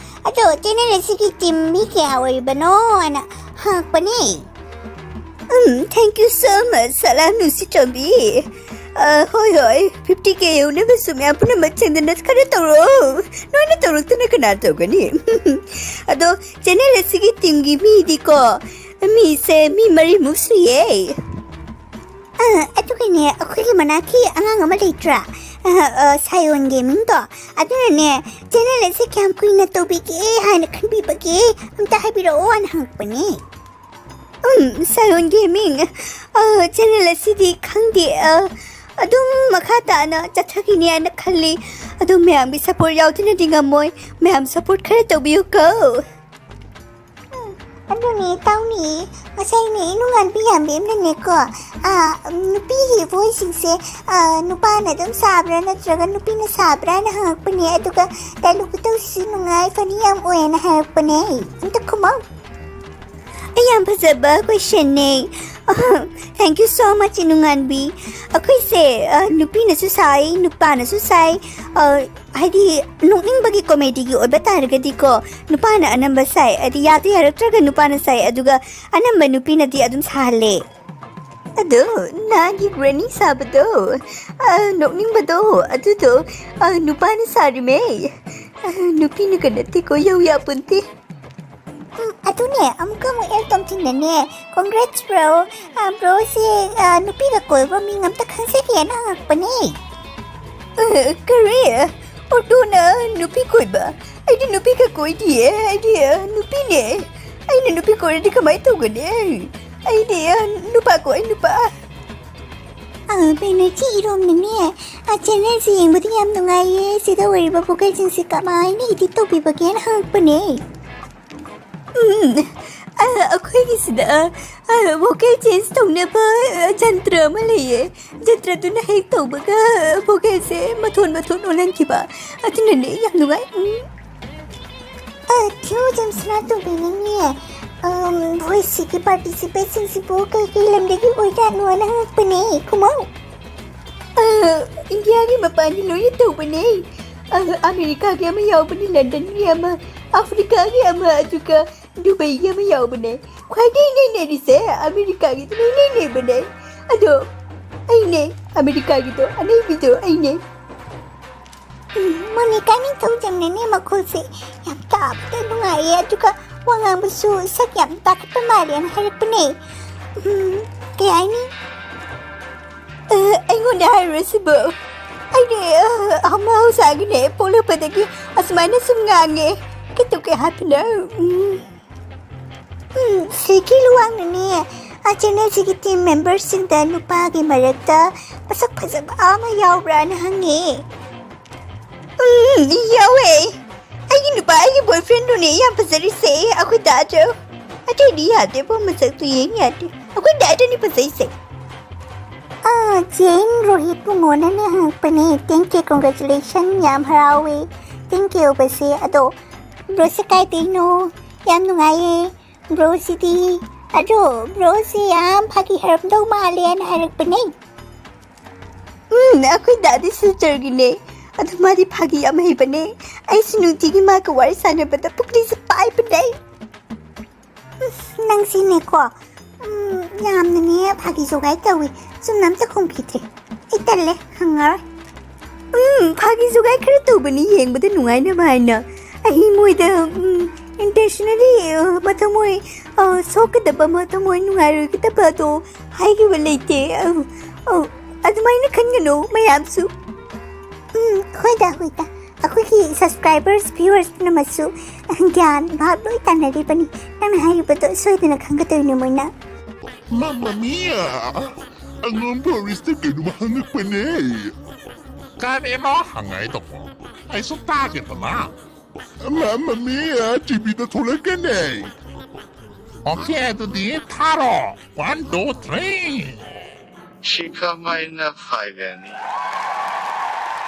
ꯑꯗꯣ channel ꯑꯁꯤꯒꯤ team ꯃꯤ ꯀꯌꯥ ꯑꯣꯏꯔꯤꯕꯅꯣ?" ꯍꯥꯏꯅ ꯍꯪꯉꯛꯄꯅꯦ꯫ ꯎꯝ, thank you so much, ꯁꯂꯥꯝ ꯅꯨꯡꯁꯤꯠ ꯇꯣꯝꯕꯤ꯫ ꯑ, ꯍꯣꯏ, ꯍꯣꯏ, fifty K ꯌꯧꯅꯕꯁꯨ ꯃꯌꯥꯝ ꯄꯨꯝꯅꯃꯛ ꯆꯪꯗꯅ ꯈꯔ ꯇꯧꯔꯛꯑꯣ꯫ ꯅꯣꯏꯅ ꯇꯧꯔꯛꯇꯅ ꯀꯅꯥ ꯇꯧꯒꯅꯤ? ꯑꯗꯣ channel ꯑꯁꯤꯒꯤ teamꯒꯤ ꯃꯤꯗꯤꯀꯣ, ꯃꯤꯁꯦ ꯃꯤ ꯃꯔꯤꯃꯨꯛ ꯁꯨꯏꯌꯦ꯫ ꯑ, ꯑꯗꯨꯒꯅꯦ, ꯑꯩꯈꯣꯏꯒꯤ ꯃꯅꯥꯛꯀꯤ ꯑꯉꯥꯡ ꯑꯃ ꯂꯩꯇ꯭ꯔꯥ? ꯑ, ꯑ, ꯁꯥꯌꯣꯟ ꯒꯦꯃꯤꯡꯗꯣ, ꯑꯗꯨꯅꯅꯦ, "Channel ꯑꯁꯤ ꯀꯌꯥꯝ ꯀꯨꯏꯅ ꯇꯧꯕꯤꯒꯦ ꯍꯥꯏꯅ ꯈꯟꯕꯤꯕꯒꯦ? ꯑꯝꯇ ꯍꯥꯏꯕꯤꯔꯛꯑꯣ" ꯍꯥꯏꯅ ꯍꯪꯉꯛꯄꯅꯦ꯫ ꯎꯝ, ꯁꯥꯌꯣꯟ ꯒꯦꯃꯤꯡ, ꯑ, channel ꯑꯁꯤꯗꯤ ꯈꯪꯗꯦ, ꯑ, ꯑꯗꯨꯝ ꯃꯈꯥ ꯇꯥꯅ ꯆꯠꯊꯈꯤꯅꯤ ꯍꯥꯏꯅ ꯈꯜꯂꯤ꯫ ꯑꯗꯨ ꯃꯌꯥꯝꯒꯤ ꯁꯄꯣꯔꯠ ꯌꯥꯎꯗꯅꯗꯤ ꯉꯝꯃꯣꯏ꯫ ꯃꯌꯥꯝ ꯁꯄꯣꯔꯠ ꯈꯔ ꯇꯧꯕꯤꯌꯨꯀꯣ꯫ ꯑꯗꯨꯅꯦ, ꯇꯧꯅꯤ꯫ ꯉꯁꯥꯏꯅꯦ ꯏꯅꯨꯡꯉꯥꯟꯕꯤ ꯌꯥꯝꯕꯤ ꯑꯃꯅꯅꯦꯀꯣ, ꯑꯥ, ꯅꯨꯄꯤꯒꯤ ꯚꯣꯏꯁꯁꯤꯡꯁꯦ, ꯑꯥ, ꯅꯨꯄꯥꯅ ꯑꯗꯨꯝ ꯁꯥꯕ꯭ꯔꯥ ꯅꯠꯇ꯭ꯔꯒ ꯅꯨꯄꯤꯅ ꯁꯥꯕ꯭ꯔꯥꯅ ꯍꯪꯉꯛꯄꯅꯦ꯫ ꯑꯗꯨꯒ ꯗꯥꯏꯂꯣꯛ ꯈꯨꯇꯧꯁꯤꯁꯨ ꯅꯨꯡꯉꯥꯏ, ꯐꯅꯤ ꯌꯥꯝ ꯑꯣꯏꯌꯦꯅ ꯍꯥꯏꯔꯛꯄꯅꯦ꯫ ꯑꯝꯇ ꯈꯨꯝꯃꯣ꯫ ꯑꯩ ꯌꯥꯝ ꯐꯖꯕ ꯀꯣꯏꯁꯟꯅꯦ꯫ Thank you so much, ꯏꯅꯨꯡꯉꯥꯟꯕꯤ꯫ ꯑꯩꯈꯣꯏꯁꯦ, ꯑ, ꯅꯨꯄꯤꯅꯁꯨ ꯁꯥꯏ, ꯅꯨꯄꯥꯅꯁꯨ ꯁꯥꯏ꯫ ꯑ, ꯍꯥꯏꯗꯤ, ꯅꯣꯛꯅꯤꯡꯕꯒꯤ ꯀꯣꯃꯦꯗꯤꯒꯤ ꯑꯣꯏꯕ ꯇꯥꯔꯒꯗꯤꯀꯣ, ꯅꯨꯄꯥꯅ ꯑꯅꯝꯕ ꯁꯥꯏ꯫ ꯍꯥꯏꯗꯤ, ꯌꯥꯗ ꯌꯥꯔꯛꯇ꯭ꯔꯒ ꯅꯨꯄꯥꯅ ꯁꯥꯏ, ꯑꯗꯨꯒ ꯑꯅꯝꯕ ꯅꯨꯄꯤꯅꯗꯤ ꯑꯗꯨꯝ ꯁꯥꯍꯜꯂꯦ꯫ ꯑꯗꯣ, ꯅꯥꯒꯤ ꯒ꯭ꯔꯦꯅꯤ ꯁꯥꯕꯗꯣ, ꯑ, ꯅꯣꯛꯅꯤꯡꯕꯗꯣ, ꯑꯗꯨꯗꯣ, ꯑ, ꯅꯨꯄꯥꯅ ꯁꯥꯔꯤꯃꯦ꯫ ꯑ, ꯅꯨꯄꯤꯅꯒ ꯅꯠꯇꯦꯀꯣ, ꯌꯧ ꯌꯥꯄꯣꯟꯇꯦ꯫ ꯎꯝ, ꯑꯗꯨꯅꯦ, ꯑꯃꯨꯛꯀ ꯑꯃꯨꯛ ꯑꯦꯜ ꯇꯣꯝꯊꯤꯟꯅꯅꯦ, "Congrats, bro. ꯑ, bro ꯁꯦ, ꯑ, ꯅꯨꯄꯤꯒ ꯀꯣꯏꯕ ꯃꯤ ꯑꯝꯇ ꯈꯪꯖꯒꯦꯅ" ꯍꯪꯉꯛꯄꯅꯦ꯫ ꯑ, ꯀꯔꯤ? ꯑꯣꯇꯣꯅ ꯅꯨꯄꯤ ꯀꯣꯏꯕ? ꯑꯩꯗꯤ ꯅꯨꯄꯤꯒ ꯀꯣꯏꯗꯤꯌꯦ, ꯑꯩꯗꯤ, ꯑ, ꯅꯨꯄꯤꯅꯦ꯫ ꯑꯩꯅ ꯅꯨꯄꯤ ꯀꯣꯏꯔꯗꯤ ꯀꯃꯥꯏꯅ ꯇꯧꯒꯅꯤ? ꯑꯩꯗꯤ, ꯑ, ꯅꯨꯄꯥ ꯀꯣꯏ, ꯅꯨꯄꯥ꯫ ꯑ, ꯕꯦꯅꯔꯖꯤ ꯏꯔꯣꯝꯅꯅꯦ, ꯑ, ꯆꯦꯅꯦꯜꯁꯦ ꯌꯦꯡꯕꯗ ꯌꯥꯝ ꯅꯨꯡꯉꯥꯏꯌꯦ꯫ ꯁꯤꯗ ꯑꯣꯏꯔꯤꯕ ꯚꯣꯀꯦꯜꯁꯤꯡꯁꯦ ꯀꯃꯥꯏꯅ ꯏꯗꯤꯠ ꯇꯧꯕꯤꯕꯒꯦꯅ ꯍꯪꯉꯛꯄꯅꯦ꯫ ꯎꯝ, ꯑ, ꯑꯩꯈꯣꯏꯒꯤꯁꯤꯗ, ꯑ, ꯑ, ꯚꯣꯀꯦꯜ ꯆꯦꯟꯖ ꯇꯧꯅꯕ, ꯑ, ꯖꯟꯇ꯭ꯔ ꯑꯃ ꯂꯩꯌꯦ꯫ ꯖꯟꯇ꯭ꯔꯗꯨꯅ ꯍꯦꯛ ꯇꯧꯕꯒ, ꯑ, ꯚꯣꯀꯦꯜꯁꯦ ꯃꯊꯣꯟ ꯃꯊꯣꯟ ꯑꯣꯜꯍꯟꯈꯤꯕ꯫ ꯑꯗꯨꯅꯅꯦ ꯌꯥꯝ ꯅꯨꯡꯉꯥꯏ꯫ ꯎꯝ꯫ ꯑ, ꯊꯤꯌꯨ ꯖꯝꯁꯅꯥ ꯇꯣꯝꯕꯤꯅꯅꯦ, ꯑꯝ, ꯚꯣꯏꯁꯁꯤꯒꯤ ꯄꯥꯔꯇꯤꯁꯤꯄꯦꯠꯁꯤꯡꯁꯤꯕꯨ ꯀꯩ ꯀꯩ ꯂꯝꯗꯒꯤ ꯑꯣꯏꯖꯥꯠꯅꯣꯅ ꯍꯪꯉꯛꯄꯅꯦ꯫ ꯈꯨꯝꯃꯧ꯫ ꯑ, ꯏꯟꯗꯤꯌꯥꯒꯤ ꯃꯄꯥꯟꯒꯤ ꯂꯣꯏꯅ ꯇꯧꯕꯅꯦ꯫ ꯑ, ꯑꯃꯦꯔꯤꯀꯥꯒꯤ ꯑꯃ ꯌꯥꯎꯕꯅꯤ, ꯂꯟꯗꯟꯒꯤ ꯑꯃ, ꯑꯐ꯭ꯔꯤꯀꯥꯒꯤ ꯑꯃ, ꯑꯗꯨꯒ ꯗꯨꯕꯩꯒꯤ ꯑꯃ ꯌꯥꯎꯕꯅꯦ꯫ ꯈ꯭ꯋꯥꯏꯗꯒꯤ ꯏꯅꯩ ꯅꯩꯔꯤꯁꯦ ꯑꯃꯦꯔꯤꯀꯥꯒꯤꯗꯨꯅ ꯏꯅꯩ ꯅꯩꯕꯅꯦ꯫ ꯑꯗꯣ ꯑꯩꯅꯦ ꯑꯃꯦꯔꯤꯀꯥꯒꯤꯗꯣ, ꯑꯅꯩꯕꯤꯗꯣ ꯑꯩꯅꯦ꯫ ꯎꯝ, ꯃꯣꯅꯤꯀꯥ ꯅꯤꯡꯊꯧꯖꯝꯅꯅꯦ ꯃꯈꯣꯜꯁꯦ ꯌꯥꯝ ꯇꯥꯕꯗ ꯅꯨꯡꯉꯥꯏꯌꯦ, ꯑꯗꯨꯒ ꯋꯥ ꯉꯥꯡꯕꯁꯨ ꯁꯛ ꯌꯥꯝ ꯇꯥꯈꯠꯄ ꯃꯥꯜꯂꯦꯅ ꯍꯥꯏꯔꯛꯄꯅꯦ꯫ ꯎꯝ, ꯀꯩ ꯍꯥꯏꯅꯤ? ꯑ, ꯑꯩꯉꯣꯟꯗ ꯍꯥꯏꯔꯨꯔꯁꯤꯕꯨ꯫ ꯑꯩꯗꯤ, ꯑ, ꯃꯍꯧꯁꯥꯒꯤꯅꯦ, ꯄꯣꯛꯂꯛꯄꯗꯒꯤ ꯑꯁꯨꯃꯥꯏꯅ ꯁꯨꯝ ꯉꯥꯡꯉꯦ꯫ ꯀꯩꯗꯧꯒꯦ ꯍꯥꯏꯕꯅꯣ? ꯎꯝ꯫ ꯎꯝ, ꯁꯤꯒꯤ ꯂꯨꯋꯥꯡꯅꯅꯦ, ꯑꯥ, ꯆꯦꯅꯦꯜꯁꯤꯒꯤ ꯇꯤꯝ ꯃꯦꯝꯕꯔꯁꯤꯡꯗ ꯅꯨꯄꯥꯒꯤ ꯃꯔꯛꯇ ꯃꯁꯛ ꯐꯖꯕ ꯑꯃ ꯌꯥꯎꯕ꯭ꯔꯥꯅ ꯍꯪꯉꯦ꯫ ꯎꯝ, ꯌꯥꯎꯋꯦ꯫ ꯑꯩꯒꯤ ꯅꯨꯄꯥ, ꯑꯩꯒꯤ ꯕꯣꯏꯐ꯭ꯔꯦꯟꯗꯨꯅꯦ ꯌꯥꯝ ꯐꯖꯔꯤꯁꯦ꯫ ꯑꯩꯈꯣꯏ ꯗꯥꯗꯣ꯫ ꯑꯇꯩꯗꯤ ꯌꯥꯗꯦꯕꯣ, ꯃꯁꯛꯇꯨ ꯌꯦꯡ ꯌꯥꯗꯦ꯫ ꯑꯩꯈꯣꯏ ꯗꯥꯗꯨꯅꯤ ꯐꯖꯩꯁꯦ꯫ ꯑꯥ, ꯆꯦꯟ ꯔꯣꯍꯤꯠ ꯄꯨꯡꯉꯣꯅꯅꯦ ꯍꯪꯉꯛꯄꯅꯦ꯫ Thank you, congratulation, ꯌꯥꯝ ꯍꯔꯥꯎꯋꯦ꯫ Thank you ꯎꯕꯁꯦ꯫ ꯑꯗꯣ ꯕ꯭ꯔꯣꯁꯦ ꯀꯥꯏꯗꯩꯅꯣ? ꯌꯥꯝ ꯅꯨꯡꯉꯥꯏꯌꯦ꯫ ꯕ꯭ꯔꯣꯁꯤꯗꯤ, ꯑꯗꯣ ꯕ꯭ꯔꯣꯁꯤ ꯌꯥꯝ ꯐꯥꯒꯤ ꯍꯩꯔꯝꯗꯧ ꯃꯥꯜꯂꯦꯅ ꯍꯥꯏꯔꯛꯄꯅꯦ꯫ ꯎꯝ, ꯑꯩꯈꯣꯏ ꯗꯥꯗꯤ ꯁꯤꯜꯆꯔꯒꯤꯅꯦ꯫ ꯑꯗꯣ ꯃꯥꯗꯤ ꯐꯥꯒꯤ ꯌꯥꯝ ꯍꯩꯕꯅꯦ꯫ ꯑꯩꯁꯨ ꯅꯨꯡꯇꯤꯒꯤ ꯃꯥꯒ ꯋꯥꯔꯤ ꯁꯥꯟꯅꯕꯗ ꯄꯨꯛꯂꯤꯁꯦ ꯄꯥꯏꯕꯅꯦ꯫ ꯎꯝ, ꯅꯪꯁꯤꯅꯦꯀꯣ꯫ ꯎꯝ, ꯌꯥꯝꯅꯅꯦ ꯐꯥꯒꯤ ꯖꯣꯒꯥꯏ ꯇꯧꯏ꯫ ꯆꯨꯝꯅ ꯑꯝꯇ ꯈꯨꯝꯈꯤꯗ꯭ꯔꯦ꯫ ꯑꯩ ꯇꯜꯂꯦ, ꯍꯪꯉꯔꯣꯏ꯫ ꯎꯝ, ꯐꯥꯒꯤ ꯖꯣꯒꯥꯏ ꯈꯔ ꯇꯧꯕꯅꯤ, ꯌꯦꯡꯕꯗ ꯅꯨꯡꯉꯥꯏꯅꯕ ꯍꯥꯏꯅ꯫ ꯑꯩ ꯃꯣꯏꯗ, ꯎꯝ, intentionally, ꯑ, ꯃꯊꯃꯣꯏ, ꯑ, ꯁꯣꯛꯀꯗꯕ, ꯃꯊꯃꯣꯏ ꯅꯨꯡꯉꯥꯏꯔꯣꯏꯒꯗꯕ ꯑꯗꯣ ꯍꯥꯏꯈꯤꯕ ꯂꯩꯇꯦ꯫ ꯑ, ꯑ, ꯑꯗꯨꯃꯥꯏꯅ ꯈꯟꯒꯅꯨ ꯃꯌꯥꯝꯁꯨ꯫ ꯎꯝ, ꯍꯣꯏꯗ, ꯍꯣꯏꯗ꯫ ꯑꯩꯈꯣꯏꯒꯤ subscribers, viewers ꯄꯨꯝꯅꯃꯛꯁꯨ ꯒ꯭ꯌꯥꯟ ꯚꯥꯞ ꯂꯣꯏ ꯇꯥꯅꯔꯤꯕꯅꯤ꯫ ꯅꯪꯅ ꯍꯥꯏꯔꯤꯕꯗꯣ ꯁꯣꯏꯗꯅ ꯈꯪꯒꯗꯣꯏꯅꯤ ꯃꯣꯏꯅ꯫ ꯃꯃꯥ ꯃꯤꯌꯥ! ꯑꯉꯝꯕ ꯔꯤꯁꯇ ꯀꯩꯅꯣꯝ ꯍꯪꯉꯛꯄꯅꯦ꯫ ꯀꯔꯤꯅꯣ ꯍꯪꯉꯛꯏꯗꯨꯕꯣ? ꯑꯩꯁꯨ ꯇꯥꯒꯦꯗꯅ꯫ ꯃꯃꯥ ꯃꯤꯌꯥ! ꯇꯤꯚꯤꯗ ꯊꯣꯛꯂꯛꯀꯅꯤ꯫ ꯑꯣꯀꯦ, ꯑꯗꯨꯗꯤ ꯊꯥꯔꯣ꯫ One, two, three꯫ ꯁꯤꯈꯃꯩꯅ ꯐꯥꯏꯒꯅꯤ꯫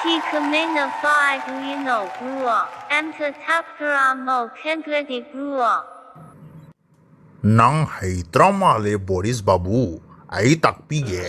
ꯁꯤꯈꯃꯩꯅ ꯐꯥꯏꯒꯅꯤ ꯅꯣꯛꯂꯨꯑꯣ꯫ ꯑꯝꯇ ꯊꯥꯞꯇꯔꯥꯃꯣ ꯈꯪꯗ꯭ꯔꯗꯤ ꯕ꯭ꯔꯨꯑꯣ꯫ ꯅꯪ ꯍꯩꯇ꯭ꯔ ꯃꯥꯜꯂꯦ ꯕꯣꯔꯤꯁ ꯕꯥꯕꯨ, ꯑꯩ ꯇꯥꯛꯄꯤꯒꯦ꯫